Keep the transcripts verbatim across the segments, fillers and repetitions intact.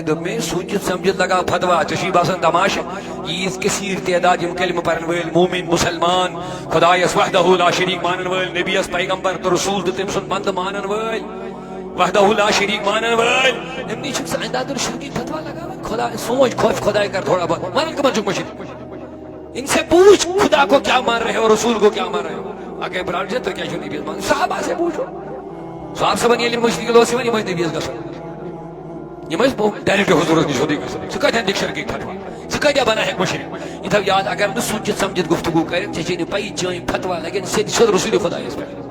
دوٚپ مےٚ، سوٗنٛچِتھ سمجھِتھ لگاو فتوا، ژےٚ چھُے باسان تماشہٕ؟ ییٖژ کثیٖر تعداد یِم کلمہٕ پرن وٲلۍ مومن، مسلمان، خدایس وحدہ لا شریک مانن وٲلۍ، نبیس، پیغمبر تہٕ رسول تہٕ تٔمۍ سُنٛد بندٕ مانن وٲلۍ، وحدہ لا شریک مانن وٲلۍ، یِمنٕے چھُکھ ژٕ اندادُر شرکی فتوا لگاوان؟ خدا، سونٛچ، خوف خداے کر تھوڑا بہت، ونان کٕمن چھُکھ مٔشِد؟ ان سے پوچھ، خدا کو کیا مان رہے ہو، رسول کو کیا مان رہے ہو؟ اگے برانڈ سے تو کیا چھو نبیس مان؟ صحابہ سے پوچھو۔ صحابہ صٲبن ییٚلہِ مشکل اوس یِوان، یِم ٲسۍ نبیس گژھان۔ یِم ٲسۍ بو-، ڈائریکٹ حضورس نِش سیوٚدُے گژھان۔ ژٕ کتٮ۪ن دِکھ شرکٕکۍ فتوا؟ ژٕ کتٮ۪ن بناوکھ مشرک؟ یہِ تھاو یاد، اگر نہٕ سوٗنٛچِتھ سمجھِتھ گفتگو کرکھ، ژےٚ چھے نہٕ پَیی چٲنۍ فتوا لگن سیٚدِ سیوٚد رسول خدایس پٮ۪ٹھ۔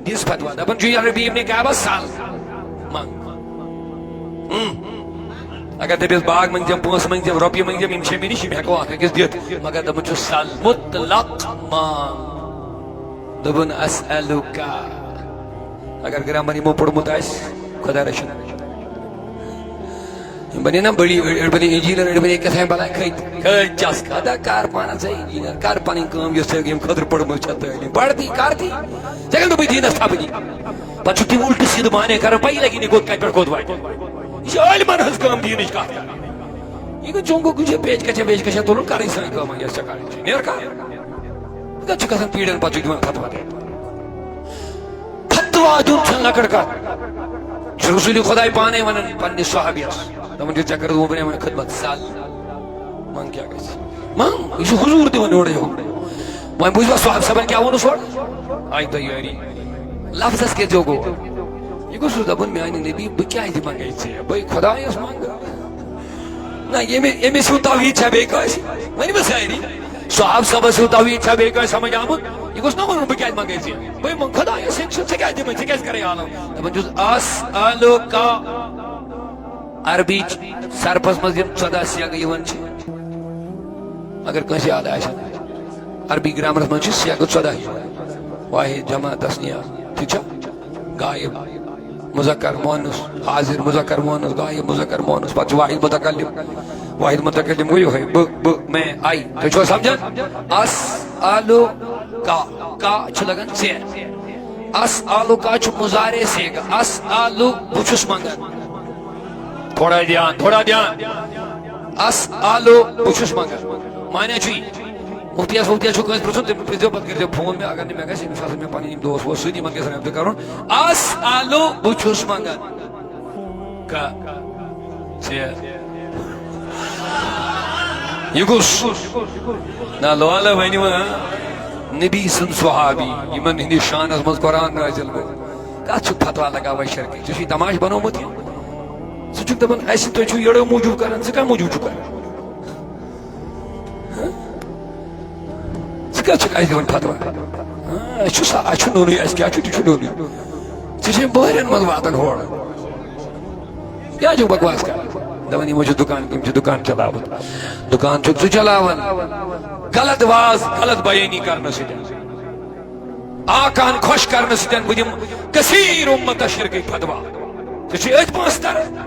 دِس فتوا۔ دپان چھُ، یا ربی ابن کعبس سل منٛگ۔ اگر دٔپِس، باغ منٛگزٮ۪م، پونٛسہٕ منٛگزٮ۪م، رۄپیہِ منٛگزٮ۪م، یِم چھِ مےٚ نِش، یِم ہٮ۪کو اکھ أکِس دِتھ۔ مگر دَپان چھُ، سل مطلق منٛگ۔ دوٚپُن، اسألک۔ اگر گرامر یِمو پوٚرمُت آسہِ، خۄدا رٔچھِن۔ یِم بنے نا بٔڑی، أڑۍ، أڑۍ بنے انجینئر، أڑۍ بنے کیٛاہ تام بلاے، کھٔتۍ، کھٔتۍ چس کھا۔ دا کر پانس ژےٚ انجینئر، کر پنٕنۍ کٲم یۄس ژےٚ ییٚمہِ خٲطرٕ پٔرمٕژ چھےٚ تعلیٖم۔ پَر دی، کر دی۔ ژےٚ کَتہِ دوٚپُے دیٖنس تھپھ دی؟ پتہٕ چھُکھ تِم اُلٹہٕ سیٖدٕ معنی کران، پَیی لگی نہٕ کوٚت کَتہِ پٮ۪ٹھ کوٚت واتہِ۔ یہِ چھِ عٲلمن ہٕنٛز کٲم دیٖنٕچ کَتھ کرٕنۍ۔ یہِ گوٚو چونٛگُک، یہِ چھِ پیچ کچھا ویچ کچھا تُلُن، کرٕنۍ سٲنۍ کٲم، یۄس ژےٚ کرٕنۍ چھِ۔ نیر کر۔ یہِ کَتہِ چھُ گژھان پیٖڑن پتہٕ چھُ دِوان فتوا دِنہٕ؟ فتوا دیُن چھُنہٕ لۄکٕٹ کتھ۔ چھُ رسول خداے پانے ونان پننِس صحابیس، دپان چھُ، "ژےٚ کٔرٕتھ وُبرے وۄنۍ خدمت، سل۔ منٛگ کیٛاہ گژھِ؟ منٛگ۔" یہِ چھُ حضور دِوان یورے یوت۔ وۄنۍ بوٗزوا صحابہٕ صٲبن کیٛاہ ووٚنُس اورٕ؟ آیہِ تیٲری۔ لفظس کیٛاہ زیو گوٚو؟ یہِ گوٚژھ دپُن، "میانہِ نبی، بہٕ کیٛازِ منٛگے ژےٚ؟ بٔے خدایس منٛگہٕ۔" نہ، ییٚمہِ، ییٚمِس ہُنٛد توحیٖد چھا بیٚیہِ کٲنٛسہِ؟ ؤنِو مےٚ سٲری۔ صحاب صٲبس ہُنٛد توحیٖد چھا بیٚیہِ کٲنٛسہِ سمجھ آمُت؟ یہِ گوٚژھ نہ وَنُن، "بہٕ کیٛازِ منٛگے ژےٚ؟ بہٕ منٛگہٕ خۄدایَس سۭتۍ، ژٕ کیٛازِ دِمے، ژٕ کیٛازِ کرے عالم؟" دَپان چھُس، "اسألک۔" عربی سرفس منٛز یِم ژۄداہ سیگہٕ یِوان چھِ، اگر کٲنٛسہِ یاد آسہِ، عربی گرامرس منٛز چھِ سیگہٕ ژۄداہ یِوان۔ واحد، جمع، تثنیہ، ٹھیٖک چھا؟ غائب، مذکر مؤنث، حاضر مذکر مؤنث، غائب مذکر مؤنث، پتہٕ چھُ واحد متکلم۔ واحد متکلم گوٚو یِہوٚے، بہٕ، بہٕ، میں، آئی۔ تُہۍ چھِوا سمجھان؟ اسألک، کا چھُ لگان ژےٚ۔ اسألک چھُ مضارع صیغہ۔ اسألک، بہٕ چھُس منٛگان۔ تھوڑا دھیان، تھوڑا دھیان۔ اسألک، بہٕ چھُس منٛگان۔ معنی چھُ یہِ۔ مُفتیَس وُفتیَس چھُ کٲنٛسہِ پرٛژھُن، تٔمِس پرٛژھزیو، پَتہٕ کٔرۍزیو فون مےٚ، اگر نہٕ مےٚ گژھِ، أمِس آسَن مےٚ پَنٕنۍ یِم دوس ووس سۭتۍ، یِمَن گژھِ رٲبطہٕ کَرُن۔ اسألک، بہٕ چھُس منٛگان۔ کا؟ ژےٚ۔ یہِ کُس؟ نہ، لولہٕ ؤنِو، ہا؟ نبی سُنٛد صحابی، یِمَن ہٕنٛدِس شانَس منٛز قرآن نٲزِل گوٚو۔ کَتھ چھُکھ فتوا لگاوان شرکٕچ؟ ژےٚ چھُے تماشہٕ بنوومُت یہِ؟ ژٕ چھُکھ دَپان، اَسہِ تُہۍ چھِو یٔڑو موٗجوٗب کران، ژٕ کَمہِ موٗجوٗب چھُکھ کران؟ ہہ؟ ژٕ کیٛاہ چھُکھ اَسہِ دِوان فتوا؟ ہہ، اَسہِ چھُ سا-، اَسہِ چھُ نوٚنُے، اَسہِ کیٛاہ چھُ، تہِ چھُ نوٚنُے۔ ژٕ چھے بۄہرٮ۪ن منٛز واتان ہورٕ۔ کیٛاہ چھُکھ بکواس کران؟ دَپان، یِمو چھُ دُکان، یِم چھِ دُکان چلاوان۔ دُکان چھُکھ ژٕ چلاوان۔ غلط واز، غلط بیٲنی کرنہٕ سۭتۍ۔ آقاہن خۄش کرنہٕ سۭتۍ بہٕ دِمہٕ کثیٖر اُمتس شرکٕکۍ فتوا۔ ژےٚ چھُے أتھۍ پانٛژھ تران۔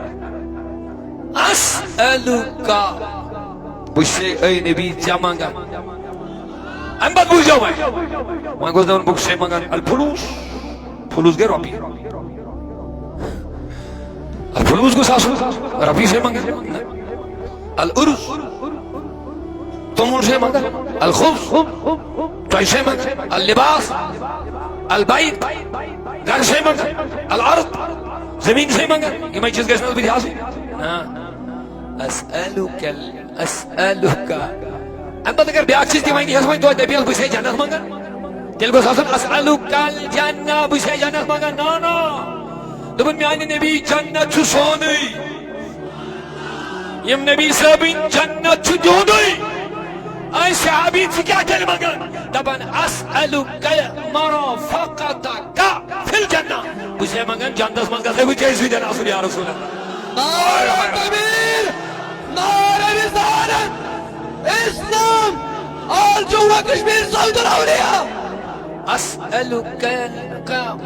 اسألک۔ بہٕ چھُسے، اے نبی، ژےٚ منٛگان۔ اَمہِ پتہٕ بوٗزیو وۄنۍ۔ وۄنۍ گوٚژھ دَپُن، بہٕ چھُسے منٛگان الفلوس۔ فلوس گٔے رۄپیہِ۔ الفلوس گوٚژھ آسُن۔ رۄپیہِ چھُسے منٛگان۔ الارز۔ توٚمُل چھُے منٛگان، الخبز، تۄہہِ چھُے منٛگان، اللباس، البیت، گرٕ چھُے منٛگان، الارض، زٔمیٖن چھُے منٛگان، یِمے چیٖز گژھِ نہٕ حظ بٕتھِ آسٕنۍ؟ نہ۔ اسألک ال-، اسألک۔ اَمہِ پتہٕ اگر بیٛاکھ چیٖز تہِ وَنہِ ہَس وۄنۍ توتہِ دَپہِ ہَس، بہٕ چھُسے جنت منٛگان، تیٚلہِ گوٚژھ آسُن، اسألک الجنہ، بہٕ چھُسے جنت منٛگان۔ نہ، نہ۔ دوٚپُن، میٛانہِ نبی، جنت چھُ سونُے۔ یِم نبی صٲبٕنۍ جنت چھُ تِہُنٛدُے۔ اے صحابی، ژٕ کیٛاہ تیٚلہِ منٛگان؟ دَپان، اسألک المرافقتک فی الجنہ۔ بہٕ چھُسے منٛگان جنتس منٛز گژھے بہٕ ژےٚ سۭتۍ آسُن یا رسول اللہ۔ نعرہ تکبیر، نعرہ رسالت، اسلام، آل جموں و کشمیر سعود الاولیاء۔ اسألک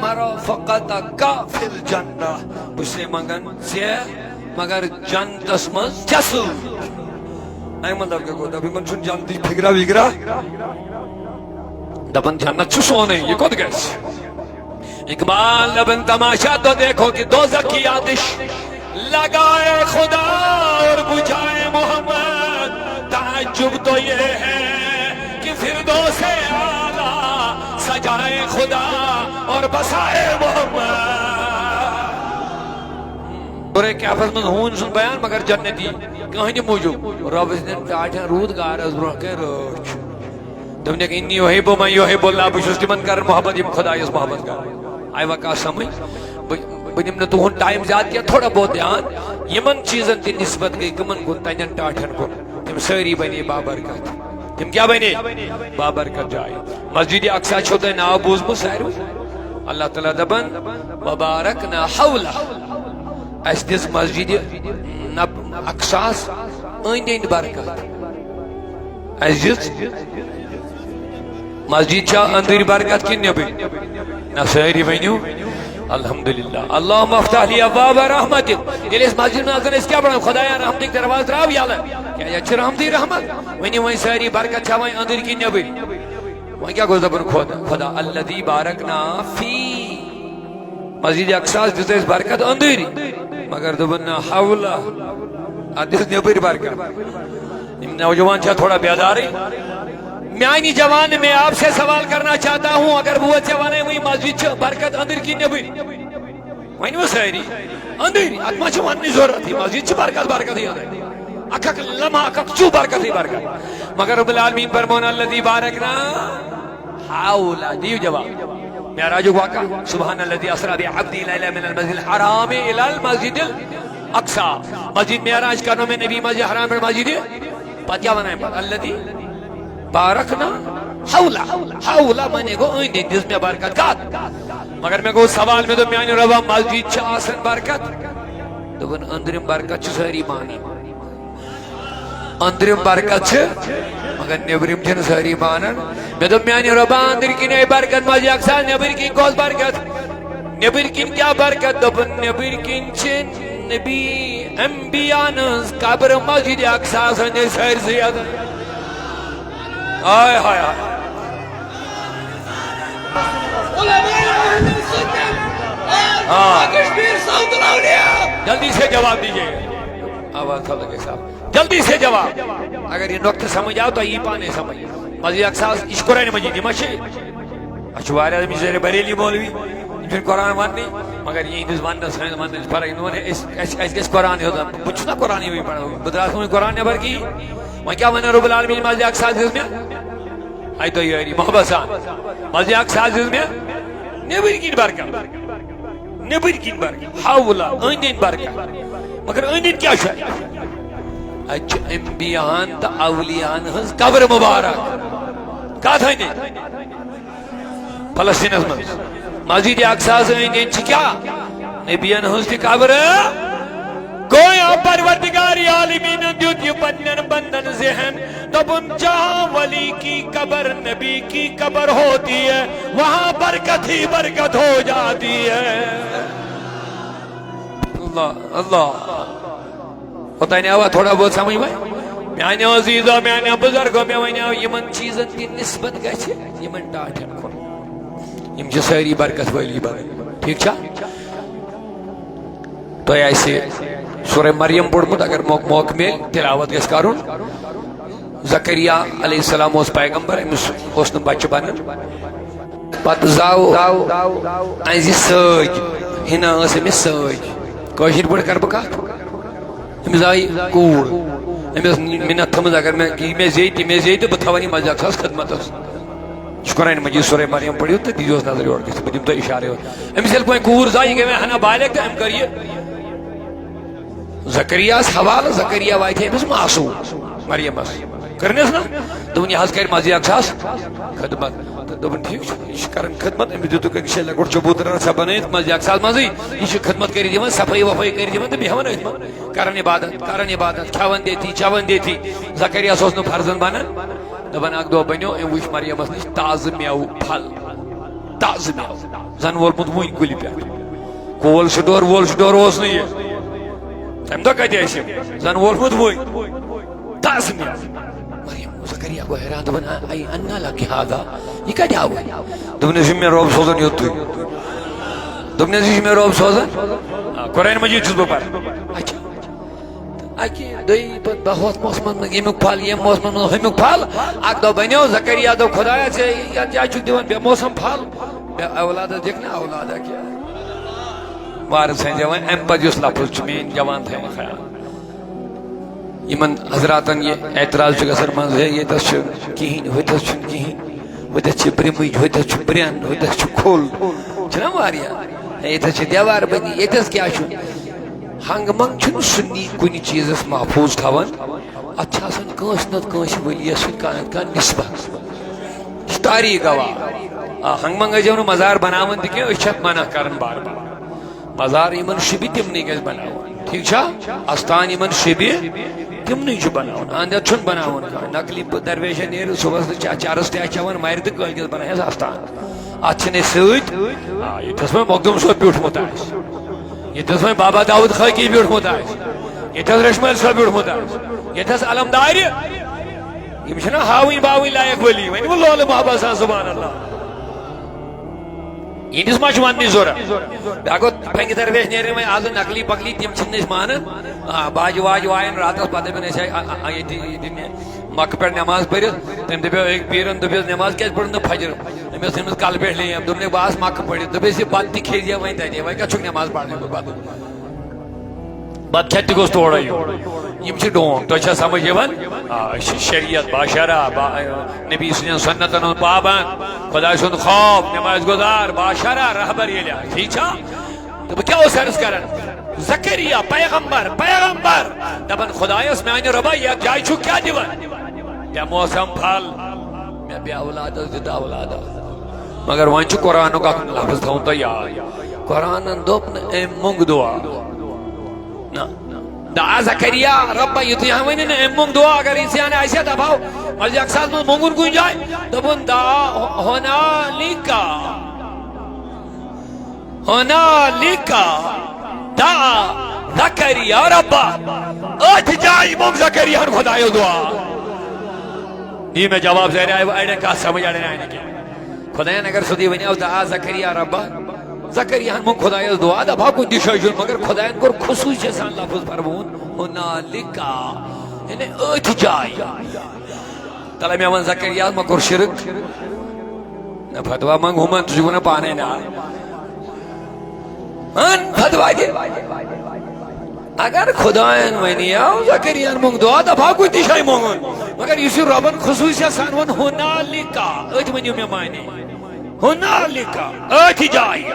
مرافقتک فی الجنہ۔ بہٕ چھُسے منٛگان ژےٚ مگر جنتس منٛز ژےٚ سۭتۍ۔ اَمہِ مطلب کیٛاہ گوٚو؟ دَپ، یِمن چھُنہٕ جنتٕچ فِکرا وِکرا۔ دَپان، جنت چھُ سونُے، یہِ کوٚت گژھِ؟ اقبال دَپان، تماشا تو دیکھو کہ دوزخ کی آتش لگائے خدا اور بجھائے محمد، تعجب تو یہ ہے کہ فردوس اعلیٰ سجائے خدا اور بسائے محمد۔ سورہ کہفس منٛز ہوٗنۍ سُنٛد بیان، مگر جنتی۔ کٕہٕنٛدِ موٗجوٗب۔ رۄب سٕنٛدٮ۪ن ٹاٹھٮ۪ن روٗد گارس برٛونٛہہ کَنہِ رٲچھ۔ دوٚپنَکھ، "انی احب من یحب اللہ"، بہٕ چھُس تِمن کران محبت، یِم خۄدایس محبت کران۔ آیہِ وۄنۍ کَتھ سمجھ؟ بہٕ، بہٕ دِمہٕ نہٕ تُہُنٛد ٹایم زیادٕ کینٛہہ، تھوڑا بہت دیان۔ یِمن چیٖزن تہِ نسبت گٔے کٕمن کُن؟ تَنٮ۪ن ٹاٹھٮ۪ن کُن۔ تِم سٲری بنے بابرکت۔ تِم کیٛاہ بنے؟ بابرکت جایہِ۔ مسجد اقصیٰ چھو تۄہہِ ناو بوٗزمُت ساروٕے؟ اللہ تعالیٰ دَپان، "وبارکنا حولہ"۔ اَسہِ دِژ مسجد نب-، اقصیٰ ہس أنٛدۍ أنٛدۍ برکت۔ اَسہِ دِژ مسجد چھا أنٛدٕرۍ برکت کِنہٕ نیٚبٕرۍ؟ نہ، سٲری ؤنِو، "الحمدللہ"۔ اللہم افتح لی ابواب رحمتک۔ ییٚلہِ أسۍ مسجد منٛز اژان، أسۍ کیٛاہ پران؟ "خدایا، رحمتٕکۍ دروازٕ ترٛاو یَلہٕ"۔ کیٛازِ اَتہِ چھِ رحمتٕے رحمت۔ ؤنِو وۄنۍ، سٲری برکت چھا وۄنۍ أنٛدٕرۍ کِنہٕ نیٚبٕرۍ؟ وۄنۍ کیٛاہ گوٚژھ دَپُن؟ خۄدا، خۄدا، الذی بارکنا فی۔ مسجد اقصیٰ ہس دِژ اَسہِ برکت أنٛدٕرۍ، مگر دوٚپُن، "نہ، حولہ"۔ اَتھ دِژ نیٚبٕرۍ برکت۔ یِم نوجوان چھا تھوڑا بیدارٕے؟ میٛانہِ جوان، میں آپ سے سوال کرنا چاہتا ہوں، اگر بہٕ ژےٚ وَنَے وۄنۍ مسجد چھِ برکت أنٛدٕرۍ کِنہٕ نیٚبٕرۍ؟ وۄنۍ وۄنۍ سٲری أنٛدٕرۍ، اَتھ ما چھِ وَننٕچ ضروٗرت؟ یہِ مسجد چھِ برکت، برکتٕے أنٛدٕرۍ۔ اَکھ اَکھ لمحہ، اَکھ اَکھ ژُو برکتٕے برکت۔ مگر رب العالمین فرمون، الذی بارکنا حولہ، دِیِو جواب۔ معراجُک واقعہ، سبحان الذی اسری بعبدہ لیلا من المسجد الحرام الی المسجد الاقصی۔ مسجد معراج کرنو مےٚ نبی مسجد حرام پٮ۪ٹھ مسجد، پتہٕ کیٛاہ وَنان پتہٕ؟ الذی بارکنا حولہ۔ حولہ معنی گوٚو أنٛدۍ أنٛدۍ دِژ مےٚ برکت۔ کَتھ؟ مگر مےٚ گوٚو سوال، مےٚ دوٚپ، "میٛانہِ رۄبا، مسجد چھِ آسان برکت؟" دوٚپُن، "أنٛدرِم برکت چھِ سٲری مانان۔ أنٛدرِم برکت چھِ، مگر نیٚبرِم چھِنہٕ سٲری مانان۔" مےٚ دوٚپ، "میٛانہِ رۄبا، أنٛدٕرۍ کِنۍ آیہِ برکت مسجد اقصیٰ، نیٚبٕرۍ کِنۍ کۄس برکت؟" نیٚبٕرۍ کِنۍ کیٛاہ برکت؟ دوٚپُن، "نیٚبٕرۍ کِنۍ چھِ نبی انبیاءن ہٕنٛز قبر مسجد اقصیٰ ہس أنٛدۍ سٲرسٕے اَتٮ۪ن۔" ہاے، ہاے، ہاے۔ علماء اہل سنت اور آ۔ کشمیر ساؤتھ الاولیاء۔ جلدی سے جواب دیجیے۔ آواز تھوڑا لگے صاحب۔ جلدی سے جواب۔ اگر یہِ نۄقطہٕ سمجھ آو، تۄہہِ یی پانے سمجھ۔ مسجد اقصیٰ ہس، یہِ چھِ قرآن مجید، یہِ ما چھِ؟ اَسہِ چھُ واریاہ، أمِس چھِ بریلی مولوی، یِم چھِنہٕ قرآن وَننٕے، مگر یِہِنٛدِس وَننَس، سٲنِس وَننَس چھِ فرق۔ یِمَن وَنہِ أسۍ، اَسہِ، اَسہِ گژھِ قرآن یوت وَنُن۔ بہٕ چھُس نا قرآن یِوٕے پَران، بہٕ درٛاس وۄنۍ قرآن نٮ۪بَر کِہیٖنۍ۔ وۄنۍ کیٛاہ وَنان رب العالمین؟ مسجد اقصیٰ ہس دِژ مےٚ، اَتہِ تۄہہِ یٲری محبت سان، مسجد اقصیٰ ہس دِژ مےٚ نیٚبٕرۍ کِنۍ برکت، نیٚبٕرۍ کِنۍ برکت، حولہ، أنٛدۍ أنٛدۍ برکت۔ مگر أنٛدۍ أنٛدۍ کیٛاہ چھُ اَتہِ؟ اَتہِ چھِ انبیاہن تہٕ اولیاہن ہٕنٛز قبر مبارک۔ کَتھ أنٛدۍ أنٛدۍ؟ فلسطینس منٛز۔ مسجد اقصیٰ ہس أنٛدۍ أنٛدۍ چھِ کیٛاہ؟ نبین ہٕنٛز تہِ قبر۔ گویا پروردگار عالمینن دیُت یہِ پننٮ۪ن بندن ذہن، دوٚپُن، "جہاں ولی کی قبر، نبی کی قبر ہوتی ہے، وہاں برکت ہی برکت ہو جاتی ہے۔" اللہ، اللہ۔ اوٚتانۍ آوا تھوڑا بہت سمجھ وۄنۍ؟ میانیو عزیزو، میانیو بزرگو، مےٚ ونیو، یِمن چیٖزن تہِ نسبت گژھِ یِمن ٹاٹھٮ۪ن کُن۔ یِم چھِ سٲری برکت وٲلی بنان۔ ٹھیٖک چھا؟ تۄہہِ آسہِ سورہ مریم پوٚرمُت، اگر مو-، موقعہٕ میلہِ، تلاوت گژھِ کرُن۔ زکریا علیہ السلام اوس پیغمبر، أمِس اوس نہٕ بچہٕ بنان۔ پتہٕ زاو أہنٛزِ سٲج، ہنا ٲس أمِس سٲج۔ کٲشِر پٲٹھۍ کرٕ بہٕ کتھ؟ أمِس آیہِ کوٗر، أمۍ ٲس منت تھٲومٕژ، اگر مےٚ، یہِ مےٚ زیٚیہِ، تہِ مےٚ زیٚیہِ، تہٕ بہٕ تھاوَن یہِ مسجد اقصیٰ ہَس خدمتس۔ یہِ چھُ قرآن مجید، سورہ مریم پٔرِو تہٕ دِیِو حظ نظر یورٕ کِتھ، بہٕ دِمہٕ تۄہہِ اِشارٕ یورٕ۔ أمِس ییٚلہِ وۄنۍ کوٗر زاے، یہِ گٔے وۄنۍ ہنا بالغ تہٕ أمۍ کٔر یہِ زکریاہس حوالہٕ، زکریا واتہِ أمِس معصوم، مریمس۔ کٔرنس نا؟ دوٚپُن، یہِ حظ کرِ مسجد اقصیٰ ہَس خدمت۔ تہٕ دوٚپُن، ٹھیٖک چھُ، یہِ چھُ کران خدمت، أمِس دِتُکھ أکِس جایہِ لۄکُٹ چبوترا سا بنٲیِتھ مسجد اقصیٰ ہَس منٛزٕے، یہِ چھُ خدمت کٔرِتھ یِوان، صفٲیی وفٲیی کٔرِتھ یِوان تہٕ بیٚہوان أتھۍ منٛز، کران عبادت، کران عبادت، کھٮ۪وان دیتی، چٮ۪وان دیتی۔ زکریاہس اوس نہٕ فرزند بنان۔ دپان، اکھ دۄہ بنیو، أمۍ وٕچھ مریمس نِش تازٕ مٮ۪وٕ پھل، تازٕ مٮ۪وٕ، زن وولمُت وُنۍ کُلہِ پٮ۪ٹھ۔ کول سٹور وول سٹور اوس نہٕ یہِ۔ تمہِ دۄہ کتہِ ٲسۍ یِم؟ زن وولمُت وُنۍ۔ تازٕ مٮ۪وٕ۔ مریم، زکریا گوٚو حیران، دپان، "اے انا لک ہذا"، یہِ کتہِ آو؟ دوٚپنس، "یہِ مےٚ رۄب سوزن یوٚتُے۔" دوٚپنَس، "یہِ چھُ مےٚ رۄب سوزان۔ آ، قرآن مجیٖد چھُس بہٕ پَران۔" اچھا۔ تہٕ اَکہِ دۄیہِ پَتہٕ دَہ ہۄتھ موسمَن منٛز ییٚمیُک پھل، ییٚمہِ موسمَس منٛز ہُمیُک پھل۔ اَکہِ دۄہ بَنیو زکریا، دوٚپ، "خۄدایا، ژےٚ یَتھ جایہِ چھُکھ دِوان بے موسم پھل، بے اولادَس دِکھ نہٕ اولادہ کینٛہہ؟" وارٕ سۭتۍ دِوان اَمہِ پَتہٕ یُس لفظ چھُ، میٛٲنۍ جوان تھٲیِن خیال۔ یِمن حضراتن یہِ اعتراض چھُ گژھان منٛزٕ، ہے، ییٚتٮ۪س چھُ کِہیٖنۍ، ہُتٮ۪س چھُنہٕ کِہیٖنۍ، ہُتٮ۪س چھِ برٛمٕج، ہُتٮ۪س چھُ برٛٮ۪ن، ہُتٮ۪س چھُ کھوٚل، چھِنہ واریاہ؟ ہے، ییٚتٮ۪س چھِ دیوار بٔنی، ییٚتٮ۪س کیٛاہ چھُ؟ ہنٛگہٕ منٛگ چھُنہٕ سُنی کُنہِ چیٖزس محفوٗظ تھاوان، اتھ چھِ آسان کٲنٛسہِ نتہٕ کٲنٛسہِ ؤلیَس سۭتۍ کانٛہہ نتہٕ کانٛہہ نسبت۔ یہِ چھِ تاریخ گواہ۔ آ، ہنٛگہٕ منٛگ ٲسۍزیو نہٕ مزار بناوان تہِ کینٛہہ، أسۍ چھِ اتھ منع کران بار بار۔ مزار یِمن شوٗبہِ تِمنٕے گژھِ بناوُن۔ ٹھیٖک چھا؟ استان یِمن شوٗبہِ تِمنٕے چھُ بناوُن۔ اَنٛدٮ۪تھ چھُنہٕ بناوُن کانٛہہ۔ نقلی پٲٹھۍ درویشا نیرِ صُبحس تہٕ چا-، چرس تہِ آسہِ چٮ۪وان، مرِ تہٕ کٲلۍ کٮ۪تھ بناوٮ۪س استان۔ اتھ چھِنہٕ أسۍ سۭتۍ۔ آ، ییٚتہِ ٲس وۄنۍ مخدوٗم صٲب بیوٗٹھمُت آسہِ۔ ییٚتہِ ٲس وۄنۍ بابا داوود خٲکی بیوٗٹھمُت آسہِ۔ ییٚتہِ ٲس رشمٲلۍ صٲب بیوٗٹھمُت آسہِ۔ ییٚتہِ ٲس علمدارِ۔ یِم چھِنہ ہاوٕنۍ باوٕنۍ لایق ؤلی۔ وۄنۍ وۄنۍ لولہٕ محبت سان سبحان اللہ۔ یِہنٛدِس ما چھُ وننٕچ ضروٗرت؟ بیٛاکھ گوٚو، پھنگہِ درویش نیرن وۄنۍ آز نقلی پکلی، تِم چھِنہٕ أسۍ مانان۔ آ، باجہِ واجہِ وایَن راتس پتہٕ دَپن، أسۍ آے، آ، آ، آ، ییٚتہِ، ییٚتہِ مےٚ مکہٕ پٮ۪ٹھ نٮ۪ماز پٔرِتھ۔ تٔمۍ دَپیو، أکۍ پیٖرن دوٚپُس، "نٮ۪ماز کیٛازِ پٔر نہٕ فجر؟" أمۍ ٲس أمِس کلہٕ پٮ۪ٹھ لیب۔ دوٚپنَکھ، "بہٕ آس مکہٕ پٔرِتھ۔" دوٚپُس، "یہِ بتہٕ تہِ کھیٚیہِ زِ وۄنۍ تَتے، وۄنۍ کَتھ چھُکھ نٮ۪ماز پرنہِ گوٚمُت پتہٕ؟" بتہٕ کھٮ۪تھ تہِ گوٚژھ تورے یُن۔ یِم چھِ ڈونگ، تۄہہِ چھا سمجھ یِوان؟ آ، أسۍ چھِ شریعت باشرہ، با-، نبی سٕنٛدٮ۪ن سنتن ہُنٛد پابند، خۄداے سُنٛد خوف، نماز گزار، باشرہ، رہبر ییٚلہِ آسہِ، ٹھیٖک چھا؟ تہٕ بہٕ کیٛاہ اوس عرض کران؟ زکریا پیغمبر، پیغمبر، دپان، "خۄدایس میانہِ رۄبا، یتھ جایہِ چھُ کیٛاہ دِوان؟ بے موسم پھل، مےٚ بے اولادس دِتھ اولادہ۔" مگر وۄنۍ چھُ قرآنُک اکھ لفظ تھاوُن تۄہہِ یاد۔ قرآنن دوٚپ نہٕ أمۍ مونٛگ دعا۔ نہ۔ دعا زکریا ربہ، یُتھُے ہا ونہِ نہٕ أمۍ مونٛگ دعا، اگر انسان آسہِ ہا دپہو، مسجد اقصاہس منٛز مونٛگُن کُنہِ جایہِ، دوٚپُن، دعا ہنالک، ہنالک دعا زکریا ربہ۔ أتھۍ جایہِ مونٛگ زکریاہن خۄدایو دعا۔ دِیِو مےٚ جواب، ظٲہرِ آیہِ اڑٮ۪ن کتھ سمجھ، اڑٮ۪ن آیہِ نہٕ کینٛہہ۔ خۄدایَن اگر سیوٚدُے ونہِ ہا، دعا زکریا ربہ، زکریاہن مونٛگ خۄدایس دعا، دپہا کُنہِ تہِ جایہِ چھُنہٕ، مگر خۄدایَن کوٚر خصوٗصی سان لفظ فرمووُن، ہنالک، یعنی أتھۍ جایہِ۔ تلے مےٚ وَن، زکریا ما کوٚر شرک؟ نہ، فتوا منٛگ ہُمن، ژٕ چھُکھ ونان پانے نا۔ ہن فتوا دِ۔ اگر خۄدایَن ونیو زکریاہن مونٛگ دعا، دپہا کُنہِ تہِ جایہِ مونٛگُن۔ مگر یُس یہِ رۄبن خصوٗصیت سان ووٚن، ہنالک، أتھۍ ؤنِو مےٚ معنی۔ ہنالک، أتھۍ جایہِ۔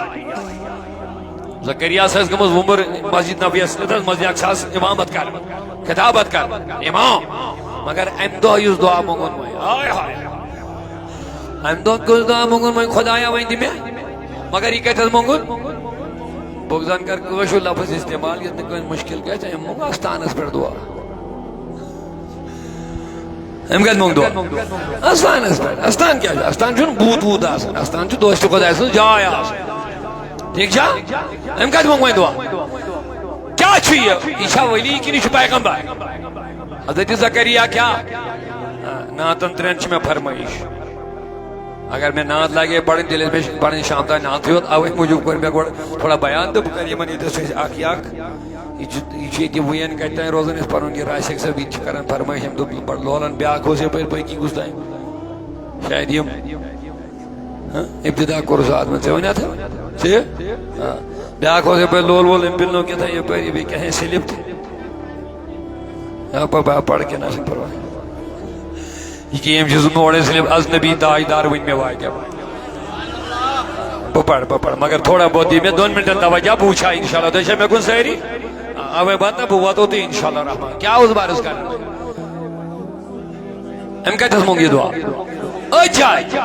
زکریاہس ٲس گٔمٕژ وُمبٕر مسجد نبویس سۭتۍ، مسجد اقصاہس امامت کران، خطابت کران، امام۔ مگر امہِ دۄہ یُس دعا مونٛگُن وۄنۍ، ہاے ہاے۔ امہِ دۄہ کُس دعا مونٛگُن وۄنۍ، خۄدایا وۄنۍ دِ مےٚ؟ مگر یہِ کتہِ حظ مونٛگُن؟ بہٕ زن کرٕ کٲشُر لفظ استعمال، یُتھ نہٕ کٲنٛسہِ مُشکِل گژھِ، أمۍ مونٛگ آستانس پٮ۪ٹھ دعا۔ أمۍ کتہِ مونٛگ دعا؟ آستانس پٮ۪ٹھ۔ آستان کیٛاہ چھُ؟ آستان چھُنہٕ بوٗت ووٗت آسان، آستان چھُ دوستہِ خۄداے سٕنٛز جاے آسان۔ ٹھیٖک چھا؟ أمۍ کتہِ مونٛگ وۄنۍ دعا؟ کیٛاہ چھُ یہِ؟ یہِ چھا ولی کِنہٕ یہِ چھُ پیغمبر؟ حضرت زکریا کیٛاہ؟ آ، نعتن ترٛٮ۪ن چھِ مےٚ فرمٲیش۔ اگر مےٚ نعت لاگے پرٕنۍ، تیٚلہِ ٲسۍ مےٚ پرٕنۍ شام تام نعتٕے یوت۔ اوے موٗجوٗب کوٚر مےٚ گۄڈٕ تھوڑا بیان تہٕ بہٕ کرٕ یِمن ییٚتٮ۪س أسۍ اکھ یہِ اکھ۔ یہِ چھُ، یہِ چھُ ییٚتہِ وُین کتہِ تام روزان اَسہِ پنُن یہِ راشد صٲب، یہِ تہِ چھِ کران فرمٲیش، أمۍ دوٚپ بڑٕ لولن۔ بیٛاکھ اوس یپٲرۍ پٔکی گُس تام، شاید یِم۔ ہاں، ابتدا کوٚر سُہ اتھ منٛز، ژےٚ ونیٛاتھا؟ ژےٚ؟ ہاں۔ بیٛاکھ اوس یپٲرۍ لول وول، أمۍ پِلنو کیٛاہ تام یپٲرۍ، یہِ بیٚیہِ کیٛاہ تام سِلپ تہِ۔ ہاں، پَ-، پَ-، پَر کینٛہہ، نہ چھُنہٕ پرواے۔ یہِ کہِ ییٚمۍ چھُس بہٕ اورَے صرف از نبی تاجدار وٕنۍ مےٚ واتہِ۔ بہٕ پَرٕ، بہٕ پَرٕ، مگر تھوڑا بہت دی مےٚ دۄن مِنٹَن توجہ، بہٕ وٕچھِ ہا اِنشاءاللہ۔ تُہۍ چھا مےٚ کُن سٲری؟ آ، اَوَے واتناو بہٕ، واتو تُہۍ اِنشاءاللہ رحمان۔ کیٛاہ اوس بہٕ عرض کَران؟ أمۍ کَتہِ حظ موٚنگ یہِ دُعا؟ أتھۍ جایہِ۔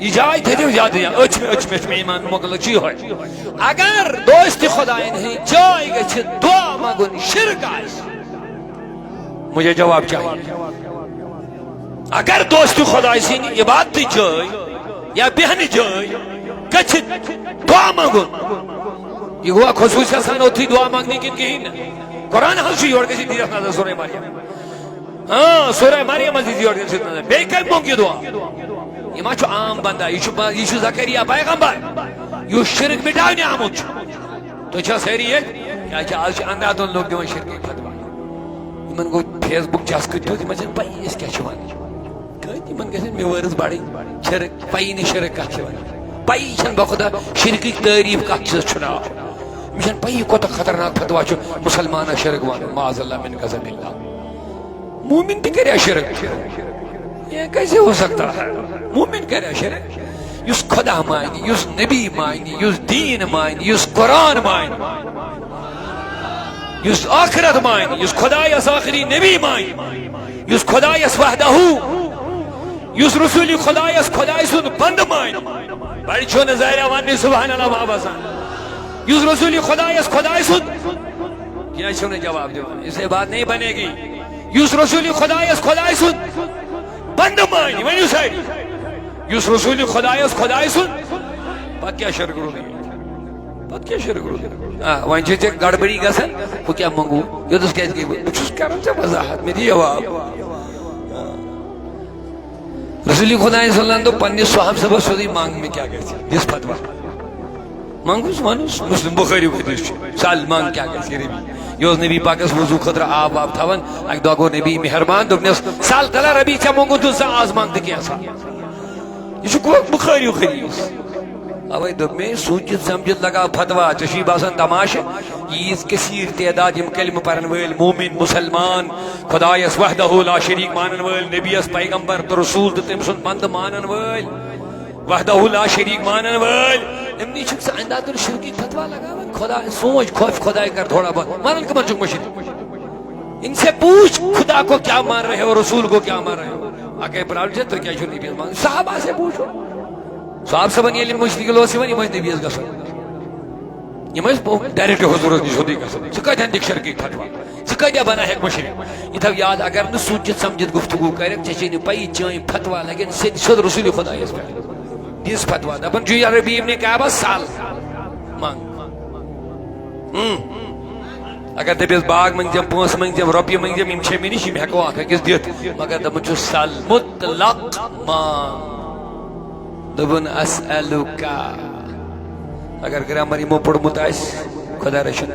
یہِ جاے تھٲیزیو یاد، أتھۍ، أتھۍ، مےٚ چھُ مےٚ ایٖمان مۄکلان چھُ یِہوٚے۔ اگر دوستِ خۄدایَن ہٕنٛز جاے گژھِ دُعا منٛگُن شِرک آسہِ، مجھے جواب چاہیے۔ اگر دوستِ خۄداے سٕنٛدِ عبادتٕچ جاے یا بیٚہنٕچ جاے گژھِ دُعا منٛگُن، یہِ گوٚوا خصوٗصی آسان أتھی دُعا منٛگنہِ کِنہٕ کِہیٖنۍ نہٕ؟ قرآن حظ چھُ، یورٕ گژھِ دِتھ نظر سورہ مریم۔ ہاں، سورہ مریم منٛز دِژ یورٕ تٔمۍ سٕنٛز نظر۔ بیٚیہِ کَمہِ موٚنٛگ یہِ دُعا؟ یہِ ما چھُ عام بنٛدہ؟ یہِ چھُ با-، یہِ چھُ زکریا پیغمبر، یُس شرک مِٹاونہِ آمُت چھُ۔ تُہۍ چھا سٲری ییٚتہِ؟ کیٛازِ چھِ آز چھِ اندھادھُن لوٗکھ دِوان شرکٕکۍ فتوا۔ یِمن گوٚو Facebook چسکہٕ تیُتھ، یِمن چھِنہٕ پَیی أسۍ کیٛاہ چھِ وَنان۔ کۭتۍ یِمن گژھن میوٲرٕس بَڑٕنۍ، شرک، پَیی نہٕ شرک کَتھ چھِ وَنان۔ پَیی چھَنہٕ بخدا شرکٕکۍ تعریٖف کَتھ چھِ، چھُنہٕ آو۔ أمِس چھَنہٕ پَیی کوٗتاہ خطرناک فتوا چھُ مُسلمانَس شرک وَنُن، معاذ اللہ من غضب اللہ۔ مومن تہِ کَرِ شرک۔ یہ کیسے ہو سکتا ہے؟ مومن کَرِ شرک۔ یُس خدا مانہِ، یُس نبی مانہِ، یُس دیٖن مانہِ، یُس قرآن مانہِ، یُس آخرت مانہِ، یُس خدایس آخری نبی مانہِ، یُس خدایس وحدہ، یُس رسول خدایس خدای سُنٛد بندٕ مانہِ۔ بڑِ چھو نظارہ وننی سبحان اللہ بابا سان۔ یُس رسول خدایس خدای سُنٛد، کیا چھو نے جواب دِوان؟ اسے بات نہیں بنے گی۔ یُس رسول خدایس خدای سُنٛد بندٕ مانہِ، ؤنِو سٲری۔ یُس رسول خدایس خدای سُنٛد، پتہٕ کیٛاہ شرک روٗدٕے؟ پتہٕ کیٛاہ شرک روٗدٕے؟ آ، وۄنۍ چھِ ژےٚ گڑبڑی گژھان، ہُہ کیٛاہ منٛگو؟ یوٚتَس کیٛازِ گٔے؟ بہٕ چھُس کران ژےٚ وضاحت، مےٚ دِ جواب۔ رسول خدایَن صلی اللہ علیہ وسلم دوٚپ پننِس صحابہٕ صٲبَس سیوٚدُے، "منٛگ مےٚ کیٛاہ گژھِ؟" دِس فتوا۔ منٛگُس، وَنُس، مسلم بخاری حدیث چھُ۔ سَل، منٛگ کیٛاہ گژھِ ربی؟ یہِ اوس نبی پاکَس وضوٗ خٲطرٕ آب واب تھاوان۔ اَکہِ دۄہ گوٚو نبی مہربان، دوٚپنَس، "سَل تَلہ ربی، ژےٚ موٚنٛگُتھ نہٕ زانٛہہ آز منٛگ تہٕ کینٛہہ سا۔" یہِ چھُ گوٚو بخاری حدیث۔ اَوَے دوٚپ مےٚ، سوٗنٛچِتھ سَمجِتھ لگاو فتوا، ژےٚ چھُے باسان تماشہٕ؟ ییٖژ کثیٖر تعداد یِم کلمہٕ پَرَن وٲلۍ مومن، مُسلمان، خدایس وحدہ لا شریک مانن وٲلۍ، نبیس پیغمبر تہٕ رسول تہٕ تٔمۍ سُنٛد بندٕ مانن وٲلۍ، وحدہ لا شریک مانن وٲلۍ، یِمنٕے چھُکھ ژٕ اندھادھُن شرکی فتوا لگاوان۔ خدا سونٛچ، خوف خداے کر تھوڑا بہت۔ ونان کٕمن چھُکھ مُشرک؟ ان سے پوچھ، خدا کو کیا مان رہے ہو، رسول کو کیا مان رہے ہو؟ اکے پرابلم چھِ، تُہۍ کیٛازِ چھِو نبیَس مانان؟ صحابہ سے پوچھو۔ صحابہ صٲبن ییٚلہِ مُشرک اوس یِوان، یِم ٲسۍ نبیَس گژھان۔ یِم ٲسۍ ڈایریکٹ حضوٗرس نِش سیوٚدُے گژھان۔ ژٕ کتہِ اَنکھ شرکٕکۍ فتوا؟ ژٕ کتہِ بناوکھ مُشرک؟ یہِ تھاو یاد، اگر نہٕ سوٗنٛچِتھ سمجِتھ گفتگو کرکھ، ژےٚ چھے نہٕ پَیی، چٲنۍ فتوا لگن سیٚدِ سیوٚد رسول خدایس پٮ۪ٹھ۔ دِس فتوا، دپان چھُ، یا ربی ابن کعبہ، سل منٛگ۔ اگر دٔپِس، باغ منٛگزٮ۪م، پونٛسہٕ منٛگزٮ۪م، رۄپیہِ منٛگزٮ۪م، یِم چھِ مےٚ نِش، یِم ہٮ۪کو اکھ أکِس دِتھ۔ مگر دَپان چھُ، سل مطلق منٛگ۔ دوٚپُن، اسألک۔ اگر گرامر یِمو پوٚرمُت آسہِ، خۄدا رٔچھِن۔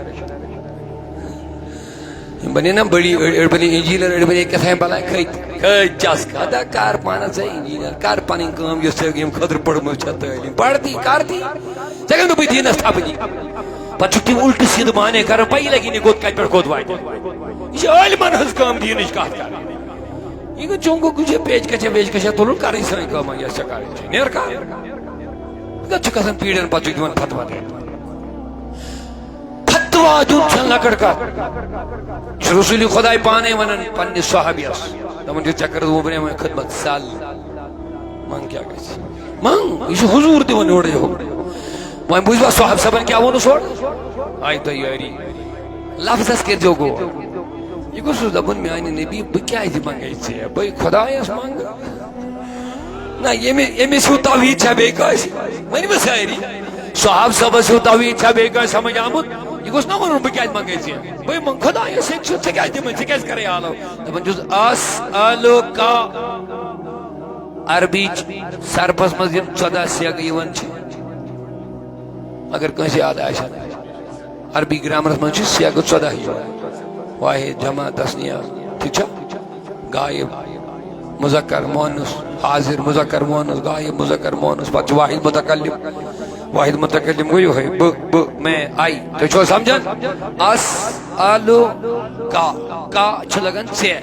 یِم بنے نا بٔڑی، أڑۍ، أڑۍ بنے انجینئر، أڑۍ بنے کیٛاہ تام بلاے، کھٔتۍ، کھٔتۍ چس۔ خۄدا کر پانس ژےٚ انجینئر، کر پنٕنۍ کٲم یۄس ژےٚ ییٚمہِ خٲطرٕ پٔرمٕژ چھےٚ تعلیٖم۔ پرتی، کرتی۔ ژےٚ کَمہِ دوٚپُے دیٖنَس تھپھ دِنۍ؟ پَتہٕ چھُکھ تِم اُلٹہٕ سیٖدٕ مانے کران، پَیی لَگی نہٕ کوٚت کَتہِ پٮ۪ٹھ کوٚت واتہِ۔ یہِ چھِ عٲلمَن ہٕنٛز کٲم دیٖنٕچ کَتھ کَرٕنۍ۔ یہِ گوٚو چونٛگُک، یہِ چھِ پیچ کَچھا ویچ کَچھا تُلُن، کَرٕنۍ سٲنۍ کٲمہ یۄس ژےٚ کَرٕنۍ چھِ۔ نیر کَر۔ یہِ کَتھ چھُ کھسان پیٖڑٮ۪ن پَتہٕ چھُکھ دِوان فتوا دِنہٕ۔ فتوا دیُن چھَنہٕ لۄکٕٹ کَتھ۔ چھُ رسول خۄداے پانَے وَنان پنٛنِس صحابیَس، دَپان چھُ، "ژےٚ کٔرٕتھ وُبرے وۄنۍ خدمت، سَل منٛگ کیٛاہ گژھِ؟ منٛگ۔" یہِ چھُ حضوٗر دِوان یورٕ یہِ حُکم۔ وۄنۍ بوٗزوا صاحب صٲبن کیٛاہ ووٚنُس اورٕ؟ آیہِ تۄہہِ یٲری۔ لفظس کٔرۍزیو غور۔ یہِ گوٚژھُس دَپُن، "میٛانہِ نبی، بہٕ کیٛازِ منٛگے ژےٚ؟ بٔے خۄدایس منٛگہٕ؟ نہ، ییٚمہِ، ییٚمِس ہیوٗ توحیٖد چھا بیٚیہِ کٲنٛسہِ؟" ؤنِو سٲری۔ صاحب صٲبس ہیوٗ توحیٖد چھا بیٚیہِ کٲنٛسہِ سمجھ آمُت؟ یہِ گوٚژھ نہ وَنُن، "بہٕ کیٛازِ منٛگے ژےٚ؟ بٔے منٛگ خۄدایس سۭتۍ چھُ، ژےٚ کیٛازِ دِمے، ژےٚ کیٛازِ کرے آلو؟" دَپان چھُس، "اسألک۔" عربی سرپس منٛز یِم ژۄداہ سیگہٕ یِوان چھِ، اگر کٲنٛسہِ یاد آسہِ، عربی گرامرس منٛز چھِ سیگہٕ ژۄداہ یِوان۔ واحد، جمع، تثنیہ، ٹھیٖک چھا؟ غائب، مذکر، مؤنث، حاضر، مذکر، مؤنث، غائب، مذکر، مؤنث، پتہٕ چھُ واحد متکلم۔ واحد متکلم گوٚو یِہوٚے، بہٕ، بہٕ، میں، آئی۔ تُہۍ چھِوا سمجھان؟ اسألک، کا چھُ لگان ژےٚ۔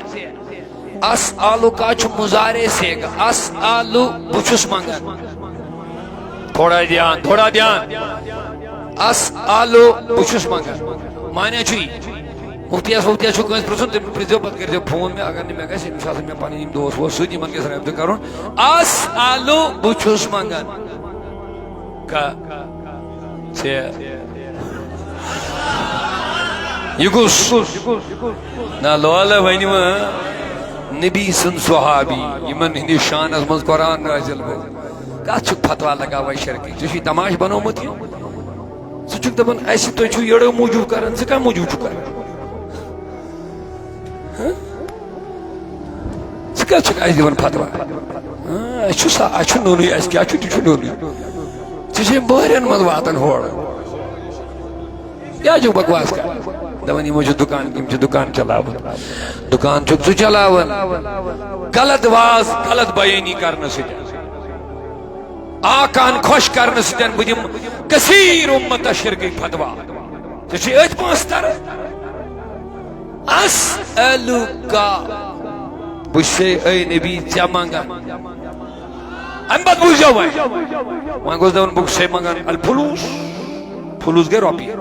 اسألک چھُ مضارع سیگہٕ۔ اسأل، بہٕ چھُس منٛگان۔ تھوڑا دھیان، تھوڑا دھیان۔ اسأل، بہٕ چھُس منٛگان۔ معنی چھُ یہِ۔ مُفتیَس وُفتیَس چھُ کٲنٛسہِ پرٛژھُن، تٔمِس پرٛژھزیو، پَتہٕ کٔرۍزیو فون مےٚ، اگر نہٕ مےٚ گژھِ، أمِس آسَن مےٚ پَنٕنۍ یِم دوس ووس سۭتۍ، یِمَن گژھِ رٲبطہٕ کَرُن۔ اسأل، بہٕ چھُس منٛگان۔ کا؟ ژےٚ۔ یہِ کُس؟ نہ لولہٕ ؤنِو، نبی سُنٛد صحابی، یِمن ہٕنٛدِس شانس منٛز قرآن نازل گوٚو۔ کتھ چھُکھ فتوا لگاوان شرکٕچ؟ ژےٚ چھُے تماش بنوومُت یہِ؟ ژٕ چھُکھ دپان، اسہِ تُہۍ چھِو یٔڑو موٗجوٗب کران، ژٕ کمہِ موٗجوٗب چھُکھ کران؟ ہہ؟ ژٕ کیٛاہ چھُکھ اَسہِ دِوان فتوا؟ ہاں، اَسہِ چھُ سا-، اَسہِ چھُ نوٚنُے، اَسہِ کیٛاہ چھُ، تہِ چھُ نوٚنُے۔ ژےٚ چھے بۄہرٮ۪ن منٛز واتان ہورٕ۔ کیٛاہ چھُکھ بکواس کران؟ دپان، یِمو چھُ دُکان، یِم چھِ دُکان چلاوان۔ دُکان چھُکھ ژٕ چلاوان۔ غلط واز، غلط بیٲنی کرنہٕ سۭتۍ۔ آقاہن خۄش کرنہٕ سۭتۍ بہٕ دِمہٕ کثیر اُمتس شرکٕکۍ فتوا۔ ژےٚ چھُے أتھۍ پانٛژھ تران۔ اسألک۔ بہٕ چھُسے، اے نبی، ژےٚ منٛگان۔ امہِ پتہٕ بوٗزیو وۄنۍ۔ وۄنۍ گوٚژھ دپُن، بہٕ چھُسے منٛگان الفلوس۔ فلوس گٔے رۄپیہِ۔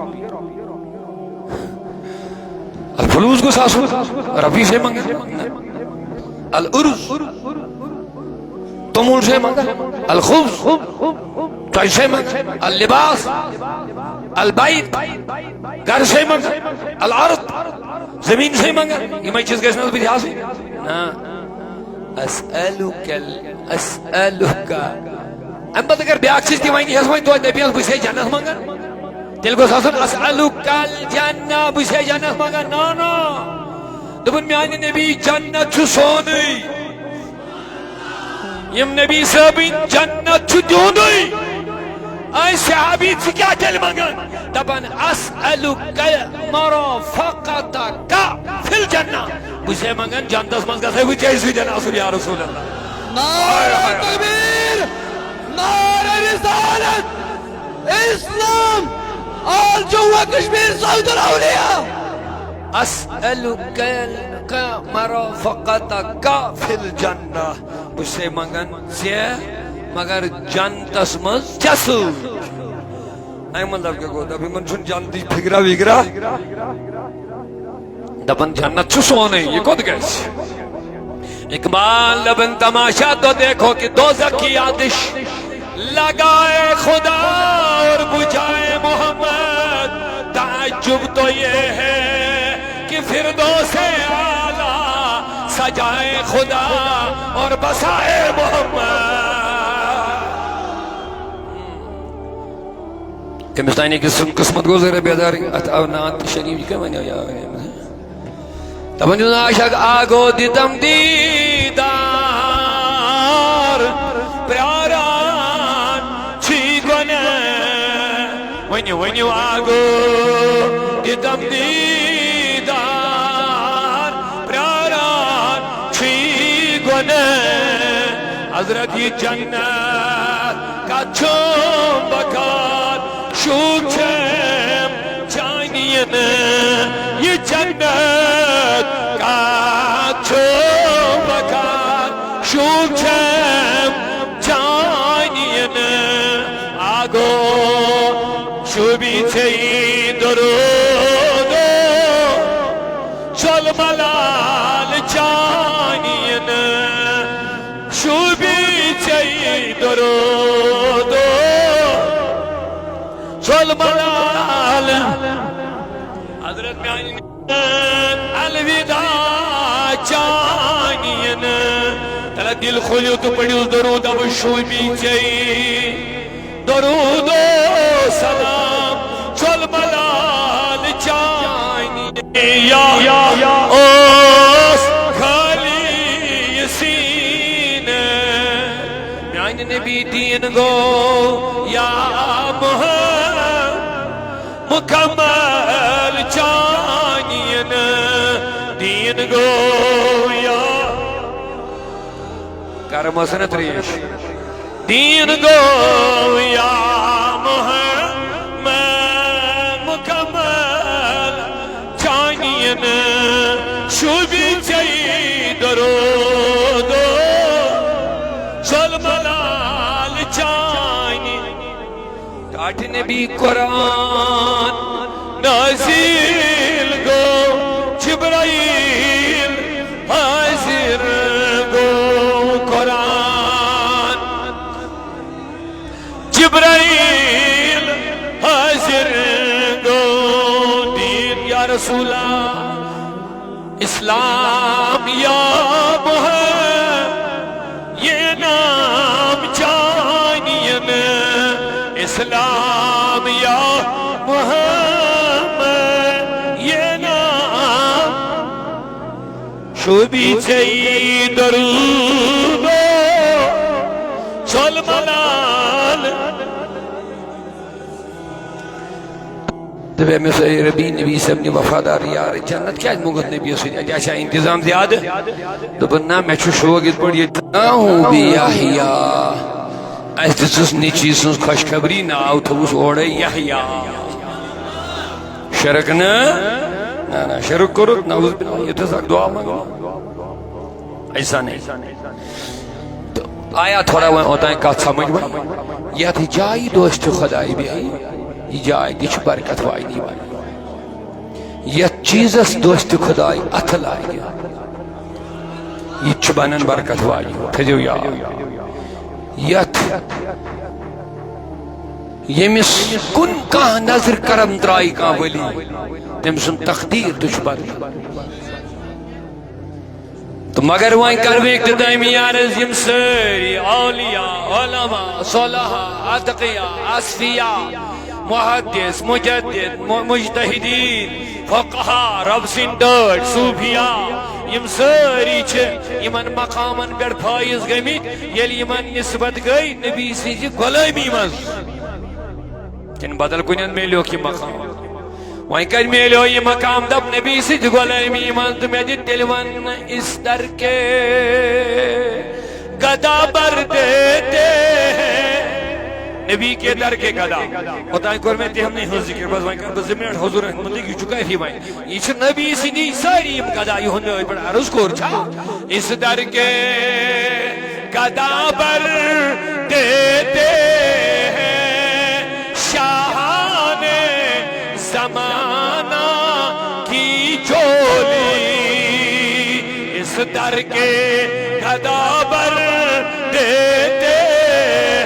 الفلوس گوٚژھ آسُن۔ رۄپیہِ چھُسے منٛگان۔ الارز۔ توٚمُل چھُسے منٛگان۔ الخبز۔ ژۄچہِ چھُسے منٛگان۔ اللباس۔ البیت۔ گرٕ چھُسے منٛگان۔ الارض۔ زٔمیٖن چھُسے منٛگان۔ یِمے چیٖز گژھِ نہ حظ بٕتھِ آسٕنۍ؟ نہ۔ اسألک ال-، اسألک۔ امہِ پتہٕ اگر بیٛاکھ چیٖز تہِ ونہِ ہس وۄنۍ توتہِ دپہِ ہس، بہٕ چھُسے جنت منٛگان۔ تیٚلہِ گوٚژھ آسُن، اسألک الجنہ، بہٕ چھُسے جنت منٛگان۔ نہ، نہ۔ دوٚپُن، میانہِ نبی، جنت چھُ سونُے۔ یِم نبی صٲبٕنۍ جنت چھُ دیُنُے۔ اے صحابی، ژٕ کیٛاہ تیٚلہِ منٛگان؟ دپان، اسألک المرافقتک فی الجنہ۔ بہٕ چھُسے منٛگان جنتس منٛز گژھے بہٕ ژےٚ سۭتۍ آسُن یا رسول اللہ۔ نعرہ تکبیر، نعرہ رسالت، اسلام، آل جموں و کشمیر، سعود الاولیاء۔ اسألک مرافقتک فی الجنہ۔ بہٕ چھُسے منٛگان ژےٚ، مگر جنتس منٛز ژےٚ سۭتۍ۔ اَمہِ مطلب کیٛاہ گوٚو؟ دَپ، یِمن چھُنہٕ جنتٕچ فِکرا وِکرا۔ دَپان، جنت چھُ سونُے، یہِ کوٚت گژھِ؟ اقبال دَپان، تماشا تو دیکھو کہ دوزخ کی آتش لگائے خدا اور بجھائے محمد۔ تعجب تو یہ ہے کہ فردوس اعلیٰ سجائے خدا اور بسائے محمد۔ کٔمِس تانۍ أکِس سُنٛد قٕسمت گوٚو ذرا بیدار، اَتھ آو نعت شریف، یہِ کیٛاہ وَنیو یار؟ دَپان چھُس، عاشق آگو دِتم دیٖدار، پرٛاران چھی گۄناہ۔ ؤنِو، ؤنِو، آگو دِتم دیٖدار، پرٛاران چھی گۄناہ۔ حضرت، یہِ جنت کتھ چھُم بکار، شوٗب چھم چانین۔ یہِ جنت کتھ چھُم بکار، شوٗب چھم چانین۔ آگو شوٗبی ژےٚ درود، چل ملال چانین۔ شوٗبی ژےٚ درود، چل ملال۔ حضرت میانہِ الوداع چانین۔ تلا دِل کھوٗلِو تہٕ پٔرِو درود، اب شوٗبی ژےٚ درود و سلام، چل ملال چانہِ۔ یا اوس خالی یہِ سیٖنہٕ۔ میانہِ نبی دیٖن گوٚو یا محمد مکمل چانین۔ دیٖن گوٚو یا کرم حسن تریش۔ دیٖن گوٚو یا محمد مکمل چانین۔ شوٗبی ژےٚ درود، چل ملال چانہِ۔ ٹاٹھۍ نبی قرآن نازل گوٚو، جبرائیل حاضر گوٚو۔ قرآن جبرائیل حاضر گوٚو۔ دیٖن یا رسول اللہ، اسلام یا محمد، یہِ نام چانین۔ اسلام یا محمد، یہِ نام۔ شوٗبی ژےٚ درود، چل ملال۔ دوٚپ أمِس، "اے ربی، نبی صٲب نہِ وفادار یار جنت کیٛازِ مونٛگُتھ نبی سۭتۍ؟ اَتہِ آسہِ ہا انتظام زیادٕ۔" دوٚپُن، "نہ، مےٚ چھُ شوق یِتھ پٲٹھۍ ییٚتہِ نہ ہوں بے یحییٰ۔ اَسہِ دِژٕس نیٚچی سٕنٛز خۄشخبری، ناو تھوٚوُس اورَے یحییٰ۔" شرک نہٕ؟ نہ، نہ، شرک کوٚرُتھ، نعوذ باللہ، ییٚتہِ ٲس اکھ دعا منٛگان۔ ایسا نہیں۔ تہٕ آیا تھوڑا وۄنۍ اوٚتام کتھ سمجھ وۄنۍ؟ یتھ جایہِ دوستِ خدایہِ بیٚہہِ، یہِ جاے تہِ چھِ برکت واجنی بنان۔ یتھ چیٖزس دوستِ خدایہِ اتھٕ لاگہِ، یہِ تہِ چھُ بنان برکت واجنی۔ تھٲیزیو یاد۔ یتھ ییٚمِس کُن کانٛہہ نظر کرم ترایہِ کانٛہہ ولی، تٔمۍ سُنٛد تقدیٖر تہِ چھُ بدلان۔ تہٕ مگر وۄنۍ کرٕ بہٕ اختتٲمی عرض، یِم سٲری اولیاء، علماء، صلحاء، اتقیاء، اصفیاء، محدث، مجدد، م-، مجتہدین، فقہا، رب سٕنٛدۍ ٹٲٹھۍ، صوفیاء، یِم سٲری چھِ یِمن مقامن پٮ۪ٹھ فٲیض گٔمٕتۍ، ییٚلہِ یِمن نسبت گٔے نبی سٕنٛزِ غلٲمی منٛز۔ کِنہٕ بدل کُنہِ اندٕ میلیوکھ یہِ مقام؟ وۄنۍ کتہِ میلیو یہِ مقام؟ دپ نبی سٕنٛزِ غلٲمی منٛز تہٕ مےٚ دِ تیٚلہِ وننہٕ، اس در کے گدا بر دیتے ہیں۔ نبی کے در کے گدا۔ اوتام کوٚر مےٚ تِہنٛدٕے ہٕنٛز ذکر، بس وۄنۍ کرٕ بہٕ زٕ منٹ حضوٗرن ہٕنٛدۍ مُتعلق، یہِ چھُ کٲفی وۄنۍ۔ یہِ چھِ نبی سٕنٛدی سٲری یِم گدا یِہُنٛد مےٚ أتھۍ پٮ۪ٹھ عرض کوٚر چھا؟ اس در کے گدا بر دیتے ہیں شاہان زمانہ کی جھولی۔ اس در کے گدا بر دیتے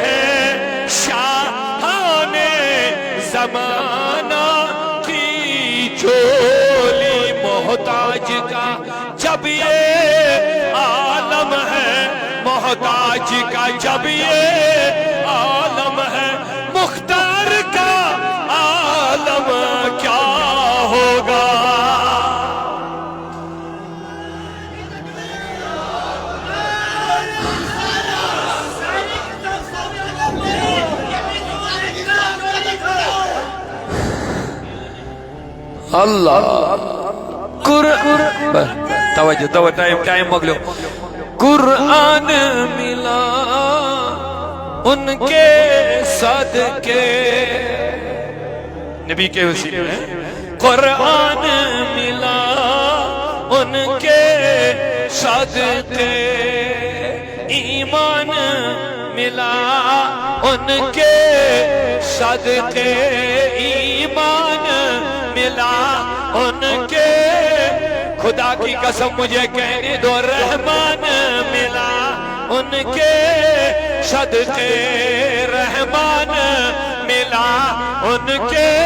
ہیں شاہان زمانہ کی جھولی۔ محتاج کا جب یہ عالم ہے، محتاج کا جب یہ عالم ہے، مختار کا عالم کیا ہوگا؟ اللہ۔ قر-، بس، توجہ، توجہ، ٹائم، ٹائم مۄکلیو۔ قرآن ملا ان کے صدقے۔ نبی کے وسیلے ہیں۔ قرآن ملا ان کے صدقے، ایمان ملا ان کے صدقے، ایمان ملا ان کے۔ خدا کی قسم مجھے کہنے دو، رحمان ملا ان کے صدقے، رحمان ملا ان کے۔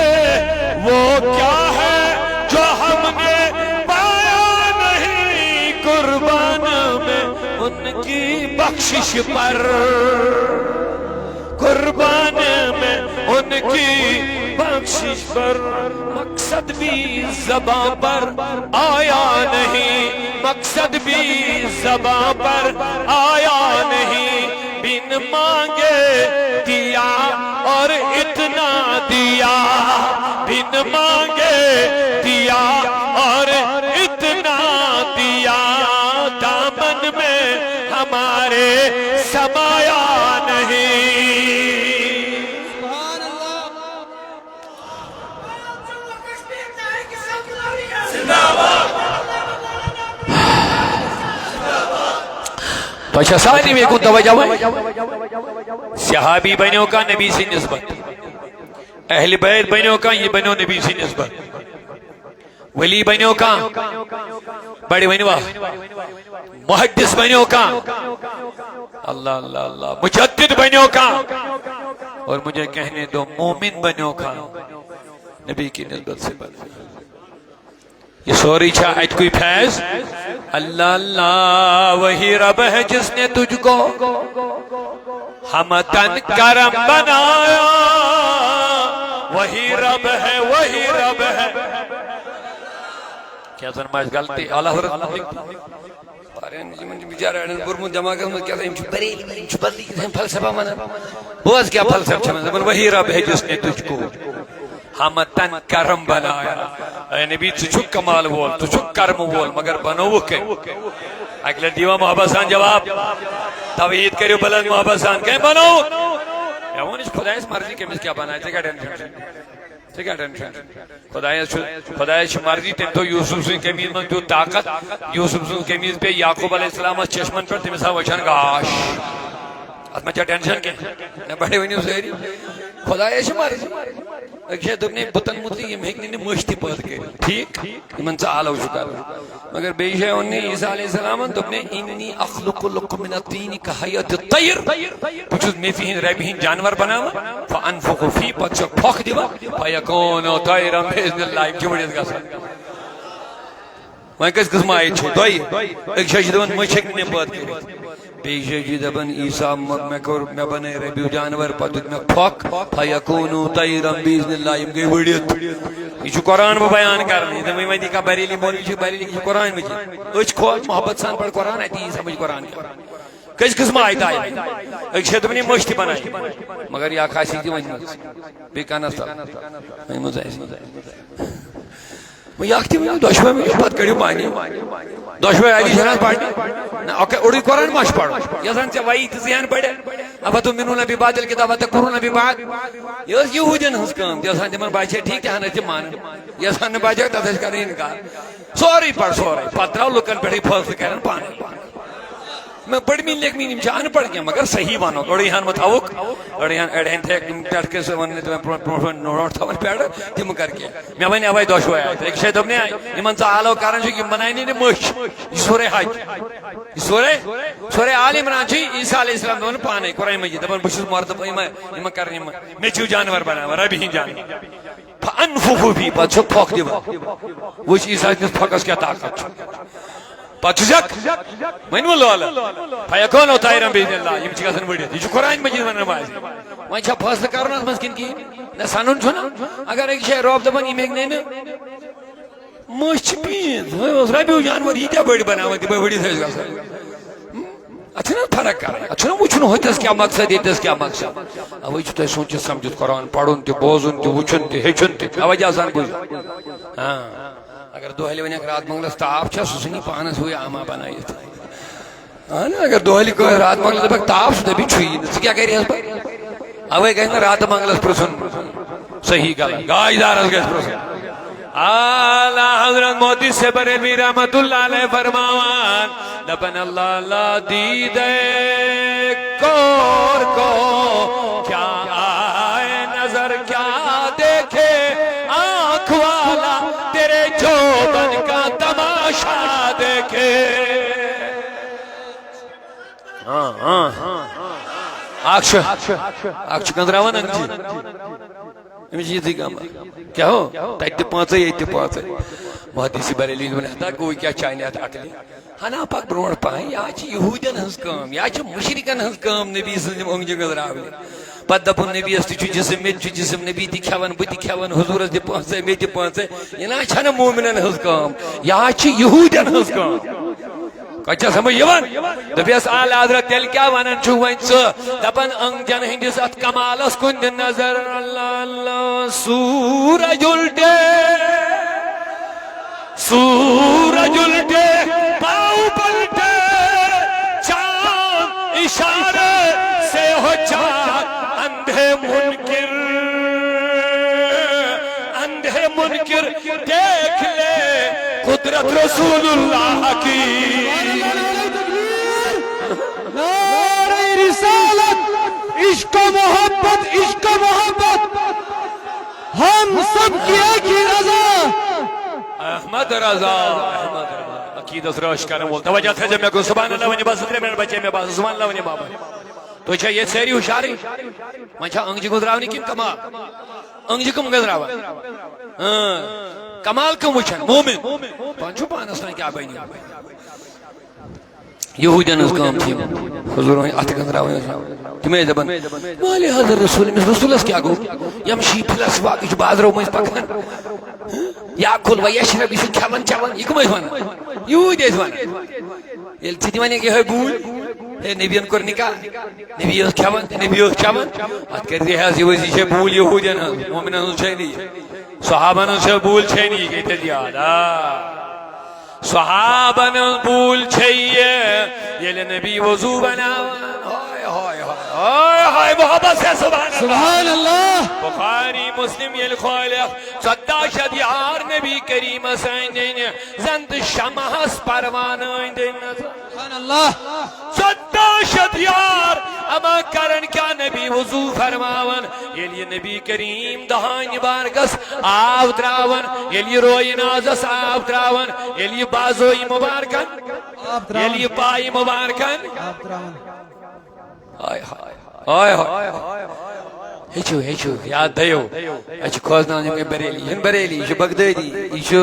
وہ کیا ہے جو ہم نے پایا نہیں قربان میں ان کی بخشش پر، قربان میں ان کی بخشش پر۔ مقصد بھی زباں پر آیا نہیں، مقصد بھی زباں پر آیا نہیں، بن مانگے دیا اور اتنا دیا، بن مانگے دیا اور اتنا دیا، دامن میں ہمارے سمایا نہیں۔ تۄہہِ چھا سارنٕے مےٚ کُن توجہ وۄنۍ؟ صحابی بنیو کانٛہہ نبی سٕنٛدِ نسبت، اہل بیت بنیو کانٛہہ، یہِ بنیو نبی سٕنٛدِ نسبت۔ ولی بنیو کانٛہہ، بڑِ ؤنِو وا؟ محدث بنیو کانٛہہ، اللہ، اللہ، اللہ، مجدد بنیو کانٛہہ، اور مجھے کہنے دو، مومن بنیو کانٛہہ، نبی کی نسبت سے بنیو۔ یہ سورُے چھا اتہِ کُے فیض؟ اللہ اللہ، وہی رب ہے جس نے تجھ کو ہم تن کرم بنایا، وہی رب ہے، وہی رب ہے۔ کیا زن ما آسہِ غلطی؟ اللہ رب۔ پرن یِمن چھُ بِچارٕ اَڑٮ۪ن بوٚرمُت دٮ۪ماغس منٛز کیٛاہ تام، یِم چھِ بریلی، یِم چھِ بدلی کیٛاہ تام فلسفہ وَنان۔ بوز کیٛاہ فلسفہ چھِ وَنان، دَپان، وہی رب ہے جس نے تجھ کو ہم تن کرم بنایا۔ اے نبی، ژٕ چھُکھ کمال وول، ژٕ چھُکھ کرم وول، مگر بنووُکھ کٔمۍ؟ اکہِ لٹہِ دیوا محبت سان جواب۔ توحید کٔرِو بلند محبت سان، کٔمۍ بنووُکھ؟ مےٚ ووٚن، یہِ چھِ خۄدایَس مرضی، کٔمِس کیٛاہ بنایہِ، ژےٚ کیٛاہ ٹینشن چھُے؟ ژےٚ کیٛاہ ٹینشن چھُے؟ خۄدایَس چھُ، خۄدایَس چھِ مرضی، تٔمۍ تھوٚو یوسف سٕنٛدِ قمیٖض منٛز تیُتھ طاقت، یوسف سٕنٛز قمیٖض پیٚیہِ یعقوب علیہ السلامَس چشمن پٮ۪ٹھ، تٔمِس آو أچھن گاش۔ اتھ ما چھا ٹینشن کینٛہہ؟ نہ، بڑے ؤنِو سٲری، خۄدایَس چھِ مرضی۔ أکۍ جایہِ دوٚپ نے بُتن مُتعلِق، یِم ہیٚکۍ نہٕ مےٚ مٔشتٕے پٲدٕ کٔرِتھ۔ ٹھیٖک، یِمن ژٕ آلو چھُ کران۔ مگر بیٚیہِ جایہِ ووٚن نے عیسیٰ علیہ السلامن، دوٚپ نے، "انی اخلق لکم من الطین کہیئۃ الطیر"، بہٕ چھُس مےٚ تہِ ہِنٛدۍ ربہِ ہِنٛدۍ جانور بناوان، فانفخ فیہ، پتہٕ چھُکھ پھۄکھ دِوان، فیکون طیرا باذن اللہ، یِم چھِ وٕڑِتھ گژھان۔ وۄنۍ کٔژ قٕسمہٕ آیہِ چھِ؟ دۄیہِ۔ أکۍ جایہِ چھِ دَپان، مٔچھ ہیٚکہِ نہٕ مےٚ پٲدٕ کٔرِتھ۔ بیٚیہِ جایہِ چھِ دَپان، عیسیٰ، مےٚ، مےٚ کوٚر، مےٚ بَنٲے رَبیوٗ جانوَر، پَتہٕ دیُت مےٚ پھۄکھ، فیکوٗنوٗ طیرا باذن اللہ، یِم گٔے وٕڑِتھ۔ یہِ چھُ قرآن بہٕ بیان کران۔ یہِ دَپان، وۄنۍ یہِ کانٛہہ بریلی مولوی چھُ، بریلی، یہِ چھُ قرآن مجیٖد۔ أسۍ چھِ کھوژ محبت سان پَران قرآن، اَتی یی سمجھ قرآن کیٛاہ۔ کٔژ قٕسمہٕ آیہِ تۄہہِ؟ أکۍ چھِ دَپان، یہِ مٔچھ تہِ بَنایہِ۔ مگر یہِ اَکھ آسہِ یہِ تہِ ؤنمٕژ۔ بیٚیہِ کَنَس تَل۔ ؤنمٕژ آسہِ۔ وۄنۍ اکھ تہِ ؤنِو، دۄشوے ؤنِو، پتہٕ کٔڑِو پانے۔ دۄشوے علی چھِ ہٮ۪کان پرنہِ۔ نہ، اوکے، اوٚڑُے قرآن ما چھُ پرُن؟ یہِ آسان ژےٚ وَیی تہٕ ژٕ ہٮ۪ن پرِتھ۔ افتؤمنون ببعض الکتاب وتکفرون ببعض۔ یہِ ٲس یہوٗدین ہٕنٛز کٲم، تہِ آسان تِمن باسہِ ہے ٹھیٖک، تہِ ہن ٲسۍ تِم مانان۔ یہِ آسان نہٕ باسہِ ہے، تتھ ٲسۍ کران انکار۔ سورُے پَر، سورُے۔ پتہٕ درٛاو لُکن پٮ۪ٹھٕے فٲصلہٕ کران پانے۔ مےٚ پٔرۍ مٕتۍ لیکھمٕتۍ یِم چھِ اَن پَڑھ کینٛہہ، مگر صحیح وَنو۔ أڑۍ ہَن مہٕ تھاوُکھ، أڑۍ ہَن، أڑۍ ہَن تھٲیِکھ تِم پٮ۪ٹھ کٔژ وَنہٕ نہٕ تِمَن برونٛٹھ، برونٛٹھ، برونٛٹھ تھاوَن پٮ۪ٹھٕ، تِم کَر کینٛہہ۔ مےٚ وَنہِ اَوَے دۄشوَے آیہِ۔ أکِس جایہِ دوٚپ نے، یِمَن ژٕ آلو کَران چھُکھ، یِم بَناونی نہٕ مٔچھ۔ یہِ سورہ حج، یہِ سورہ، سورہ آل عمران چھُ عیسیٰ علیہ السلام دَپان پانَے، قرآن مجیٖد دَپان، بہٕ چھُس مَردٕ، یِمَن، یِمَن کَرَن یِم، مےٚ چھِو جانوَر بَناوان، رَبہِ ہِنٛدۍ جانوَر۔ فانفخ فیہ، پتہٕ چھُ پھۄکھ دِوان۔ وٕچھ عیسیٰ سٕنٛدِس پھۄکھس کیٛاہ طاقت چھُ۔ پتہٕ چھُ زیک، وۄنۍ وۄنۍ لولہٕ۔ فیکون طیرا باذن اللہ، یِم چھِ گژھان وٕڑِتھ۔ یہِ چھُ قرآن مجیٖد ونان بازِ۔ وۄنۍ چھا فٲصلہٕ کرُن اتھ منٛز کِنہٕ کِہیٖنۍ؟ نہ، سنُن چھُنہٕ۔ اگر أکۍ جایہِ رۄب دپان، یِم ہیٚکۍ نہٕ أنِتھ۔ مٔچھ چھِ پیٖنٛژ، وۄنۍ اوس ربیوٗ جانور ییٖتیٛاہ بٔڑۍ بناوان، تِمے وٕڑِتھ ٲسۍ گژھان۔ اتھ چھنہٕ فرق کرٕنۍ، اتھ چھُنہٕ وٕچھُن ہوٚتٮ۪س کیٛاہ مقصد، ییٚتٮ۪س کیٛاہ مقصد۔ اوے چھُ تۄہہِ سونٛچِتھ سمجھِتھ قرآن پرُن تہِ، بوزُن تہِ، وٕچھُن تہِ، ہیٚچھُن تہِ، توجہ سان بوٗزِو۔ ہاں، اگر دۄہلہِ وۄنۍ اکھ رات منگلس تاپھ چھا، سُہ ژھٕنہِ پانس ہُے آما بنٲیِتھ۔ اہن، اگر دۄہلہِ کٲنٛسہِ رات منگلس دپکھ تاپھ، سُہ دپہِ چھُیی نہٕ، ژٕ کیٛاہ کرِہس پتہٕ؟ اوے گژھِ نہٕ راتہٕ منگلس پرژھُن۔ صحیح غلط، گاش دارس گژھِ پرژھُن۔ اعلیٰ حضرت محدث بریلوی رحمت اللہ علیہ فرماوان، دپن اللہ اللہ دیدے کور کو کیا آئے نظر، کیا دیکھے آنکھ والا تیرے جوبن کا تماشا دیکھے۔ ہاں، ہاں۔ اکھ چھُ، اکھ چھُ گنٛدراوان انگجی۔ أمِس چھِ یِتھٕے کٔنۍ۔ کیٛاہ ہو؟ تَتہِ تہِ پانٛژَے، ییٚتہِ تہِ پانٛژَے۔ محدث بریلی دوٚپُن، ہتا گوٚو کیٛاہ چانہِ اَتھ عقلہِ؟ ہنا پَکھ برونٛٹھ پَہَن، یہِ حظ چھِ یہوٗدٮ۪ن ہٕنٛز کٲم، یہِ حظ چھِ مُشرِکَن ہٕنٛز کٲم نبی سٕنٛز یِم أنٛگجہِ گٔنٛزراونہِ۔ پَتہٕ دَپُن، نبیَس تہِ چھُ جسم، مےٚ تہِ چھُ جسم، نبی تہِ کھٮ۪وان، بہٕ تہِ کھٮ۪وان، حضوٗرَس دِ پانٛژَے، مےٚ تہِ پانٛژَے۔ یہِ نہ حظ چھَنہٕ مومنَن ہٕنٛز کٲم، یہِ حظ چھِ یہوٗدٮ۪ن ہٕنٛز کٲم۔ کتہِ چھا سمجھ یِوان؟ دوٚپیس، اعلیٰ حضرت، تیٚلہِ کیٛاہ ونان چھُو وۄنۍ ژٕ؟ دپان، أنٛگجن ہٕنٛدِس اتھ کمالس کُن دِ نظر۔ اللہ اللہ، سورج الٹے، سورج الٹے، پاؤں پلٹے، چاند اشارے سے ہو چاک اندھے منکر، اندھے منکر دیکھ لے قدرت رسول اللہ کی۔ نعرہ رسالت، عشق و محبت، عشق و محبت، ہم سب کی ایک ہی رضا۔ احمد رضا، احمد رضا، عقیدس رٲچھ کرن وول۔ توجہ تھٲیزیو مےٚ کُن، سبحان اللہ ؤنِو، بس ترٛےٚ منٹ بچے مےٚ، بس سبحان اللہ ؤنِو بابا۔ تُہۍ چھا ییٚتہِ سٲری ہُشارٕے؟ وۄنۍ چھا أنٛگجہِ گُنٛزراونہِ کِنہٕ کمال؟ أنٛگجہِ کٕم گٔنٛزراوان؟ اۭں۔ کمال کٕم وٕچھان؟ مومن۔ پانہٕ چھُو پانس تام کیٛاہ بنیو۔ یہوٗدٮ۪ن ہٕنٛز کٲم چھِ یِم۔ حضوٗر وۄنۍ اَتھٕ گٔنٛزراوان ٲسۍ۔ تِم ٲسۍ دَپان، "مالِ حضرت رسول، أمِس رسوٗلَس کیٛاہ گوٚو؟ یَمشی فی الأسواق، یہِ چھُ بازرو مٔنٛزۍ پَکان۔ یا کُل و یشرب، یہِ چھُ کھٮ۪وان چٮ۪وان۔" یہِ کٕم ٲسۍ وَنان؟ یہوٗدۍ ٲسۍ وَنان۔ ییٚلہِ ژٕ تہِ وَنکھ یِہوٚے بوٗلۍ، ہے، نبیَن کوٚر نکاح۔ نبی اوس کھٮ۪وان تہٕ نبی اوس چٮ۪وان۔ اَتھ کٔرۍ زِ حظ، یہِ ؤزی چھے بوٗلۍ یہوٗدٮ۪ن ہٕنٛز، مومنَن ہٕنٛز چھے نہٕ یہِ۔ صحابن ہٕنٛز چھے بوٗلۍ چھے نہٕ یہِ، ییٚتٮ۪تھ یاد۔ آ۔ صحابن ہٕنٛز بوٗلۍ چھے یہِ، ییٚلہِ نبی وضوٗ بناوان۔ ہاے، ہاے، ہاے، ہاے، ہاے، محبت سے سبحان اللہ۔ سبحان اللہ۔ بخاری مسلم ییٚلہِ کھولٮ۪کھ، ژۄداہ شتھ یار نبی کریٖمس أنٛدۍ أنٛدۍ، زن تہٕ شمعس پروانہٕ أنٛدۍ أنٛدۍ نژان۔ سبحان اللہ۔ ژۄداہ شتھ یار اما کرن کیا نبی وضو فرماون، ییٚلہِ یہِ نبی کریم دہانہِ مبارکس آب تراون، ییٚلہِ یہِ رویہِ نازس آب تراون، ییٚلہِ یہِ بازوی مبارکن، آب تراون۔ ییٚلہِ یہِ پایہِ مبارکن۔ آب تراون۔ ہاے ہاے۔ ہاے ہاے۔ ہیٚچھِو، ہیٚچھِو، یاد تھٲیِو۔ اَسہِ چھِ کھوژناوان یِم گٔے بریلی۔ یہِ چھُنہٕ بریلی، یہِ چھُ بغدٲدی، یہِ چھُ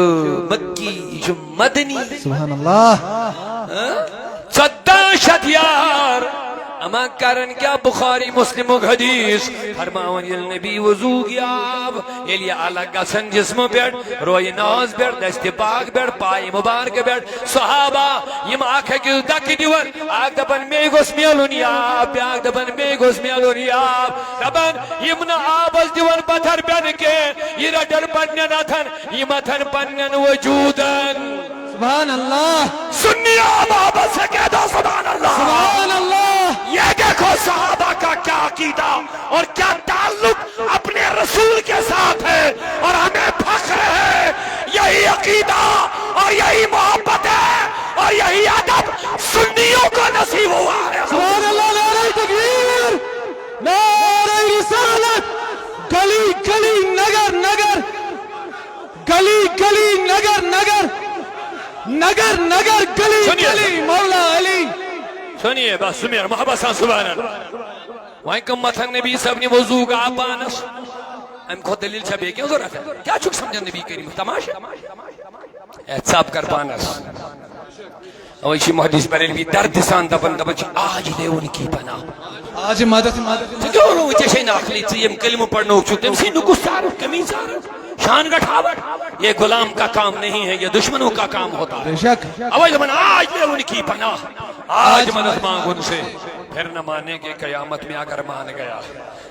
مکی، یہِ چھُ مدنی۔ سبحان اللہ۔ ہاں؟ ژۄداہ شتھ یار۔ اما کرن کیا بخاری مسلمُک حدیث۔ فرماوان ییٚلہِ نبی وضو گیا، ییٚلہِ یہِ الگ گژھن جسمہٕ پٮ۪ٹھ، رویہِ ناز پٮ۪ٹھ، دستِ پاک پٮ۪ٹھ، پایہِ مبارکہٕ پٮ۪ٹھ، صحابہ یِم اکھ أکِس دکہٕ دِوان، اکھ دپان، "مے گوٚژھ میلُن یہِ آب"، بیاکھ دپان، "مے گوٚژھ میلُن یہِ آب"۔ دپان، یِم نہٕ آبس دِوان پتھر پٮ۪نہٕ کینٛہہ، یہِ رٹن پننٮ۪ن اتھن، یِم اتھن پننٮ۪ن وجوٗدن۔ سبحان اللہ۔ سنی آب آبس سے کہہ دو سبحان اللہ۔ سبحان اللہ۔ یہ دیکھو صحابہ کا کیا عقیدہ اور کیا تعلق اپنے رسول کے ساتھ ہے اور ہمیں فخر ہے۔ یہی عقیدہ اور یہی محبت ہے اور یہی ادب سنیوں کو نصیب ہوا ہے۔ سبحان اللہ، نعرہ تکبیر، نعرہ رسالت، گلی گلی، نگر نگر، گلی گلی، نگر نگر، نگر نگر، گلی سنیے۔ گلی، مولا علی۔ سنیے، بس سمیر محبت سان سبحان اللہ۔ وۄنۍ کم متھن نبی صٲب نہِ وضوٗک آب پانس؟ امہِ کھۄتہٕ دٔلیٖل چھا بیٚیہِ کینٛہہ ضروٗرت؟ کیٛاہ چھُکھ سمجھان نبی کریم؟ تماشہٕ؟ اے، ژَپ کر پانس۔ اوے چھِ محدث بریلوی دردِ سان دپان، دپان چھِ، "آج لے ان کی پناہ۔" آج مدد، مدد۔ ژٕ کیٛاہ ووٚنُتھ؟ ژےٚ چھے نہٕ عقلٕے، ژٕ ییٚمہِ کلمہٕ پرنووُکھ چھُکھ، تٔمۍ سٕے نُکُس ژارُن، کٔمی ژارُن، شان گٹھاوٹ۔ یہ غلام کا کام نہیں ہے، یہ دشمنوں کا کام ہوتا ہے۔ بے شک۔ اوے دپان، "آج لے ان کی پناہ، آج آج مدد مانگ ان سے، پھر نہ مانے کہ قیامت میں اگر مان گیا۔"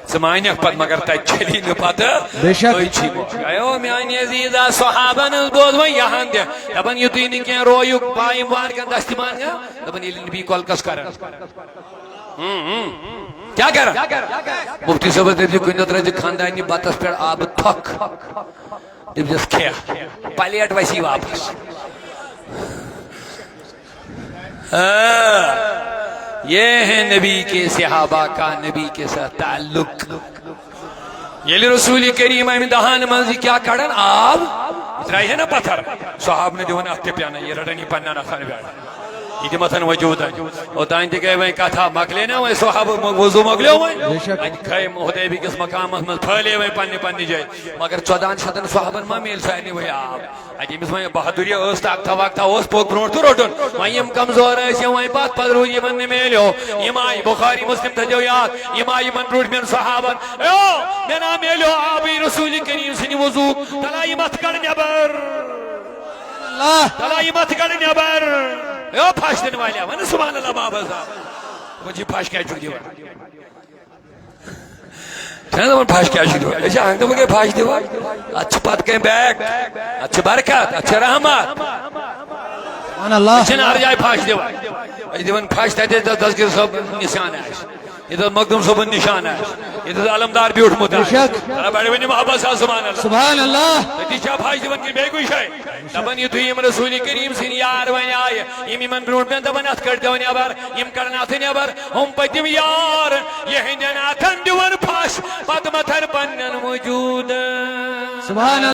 ژٕ مانکھ پتہٕ، مگر تتہِ چلی نہٕ پتہٕ۔ بے شک۔ تُہۍ چھی مو-، اے او میانہِ عزیزا، صحابن ہٕنٛز بوز وۄنۍ یہن تہِ۔ دپان یُتُے نہٕ کینٛہہ، رویُک پایِم وار کٮ۪ن دستہِ مان گیا۔ دپان ییٚلہِ نبی کۄلکس کران۔ ہم، ہم۔ کیٛاہ کران؟ مفتی صٲبس دٔپۍ زِ کُنہِ دۄہ ترٲے زِ خاندارنہِ بتس پٮ۪ٹھ آبہٕ تھۄکھ۔ دٔپۍ زِس کھےٚ۔ پلیٹ وسی واپس۔ ہاں، یہ ہے نبی کے صحابہ کا نبی کے ساتھ تعلق۔ ییٚلہِ رسول کریم امہِ دہان منٛز یہِ کیٛاہ کڑان؟ آب۔ یہِ ترٛایہِ ہے نا پتھر۔ صحابہٕ نہٕ دِوان اتھ تہِ پٮ۪نہٕ، یہِ رٹان یہِ پننٮ۪ن اتھن پٮ۪ٹھ۔ یہِ دِمتھن وجوٗدن۔ اوٚتام تہِ گٔے وۄنۍ کتھا، مۄکلے نا وۄنۍ صحابہٕ، مۄ-، وضوٗ مۄکلیو وۄنۍ۔ بے شک۔ اتہِ کھے حدیبی کِس مقامس منٛز، پھٲلے وۄنۍ پننہِ پننہِ جایہِ۔ مگر ژۄدہن شتن صحابن ما میلہِ سارنٕے وۄنۍ آب؟ اَتہِ ییٚمِس وۄنۍ بہادُری ٲس، طاقتہ واقتہ اوس، پوٚک برونٛٹھ تہٕ روٚٹُن۔ وۄنۍ یِم کمزور ٲسۍ، یِم وۄنۍ پتھ پتھ روٗدۍ، یِمن نہٕ میلیو۔ یِم آیہِ، بخاری مسلم تھٲیزیو یاد، یِم آیہِ یِمن برونٛٹھمٮ۪ن صحابن، "اے او، مےٚ نا میلیو آبٕے رسول کریم سٕنٛدِ وضوٗک، تلا یِم اتھ کڑ نٮ۪بر۔ اللہ۔ تلا یِم اتھ کڑ نٮ۪بر۔" اے او پھش دِنہٕ والیا، ون سبحان اللہ بابا صاحب۔ وۄنۍ چھِ پھش کیٛازِ چھُکھ دِوان؟ چھَنہ دَپان پھَش کیٛاہ چھُ دِوان؟ أسۍ چھِ ہنٛگتہٕ منٛگے پھَش دِوان۔ اَتھ چھِ پَتہٕ کَنہِ بیک، اَتھ چھِ برکت، اَتھ چھِ رحمت۔ سبحان اللہ۔ أسۍ چھِنہٕ ہر جایہِ پھَش دِوان۔ أسۍ چھِ دِوان پھَش تَتہِ، ییٚتٮ۪تھ دستگیر صٲبُن نِشان آسہِ، ییٚتٮ۪تھ مخدوٗم صٲبُن نِشان آسہِ، ییٚتٮ۪تھ علمدار بیوٗٹھمُت آسہِ۔ بے شک۔ تھوڑا بڑِ ؤنِو محبت سان سبحان اللہ۔ سبحان اللہ۔ تٔتی چھا پھَش دِوان کِنہٕ بیٚیہِ کُنہِ جایہِ؟ دَپان یُتھُے یِم رسول کریم سٕنٛدۍ یار وۄنۍ آیہِ، یِم یِمن برونٛٹھ مےٚ دَپان اَتھ کٔڑۍ دِوان نٮ۪بر، یِم کَڑن اَتھٕ نٮ۪بر۔ ہُم پٔتِم یار، یِہنٛدٮ۪ن اَتھن دِوان پھَش، پتہٕ مَتھن پننٮ۪ن وجوٗدن۔ سبحان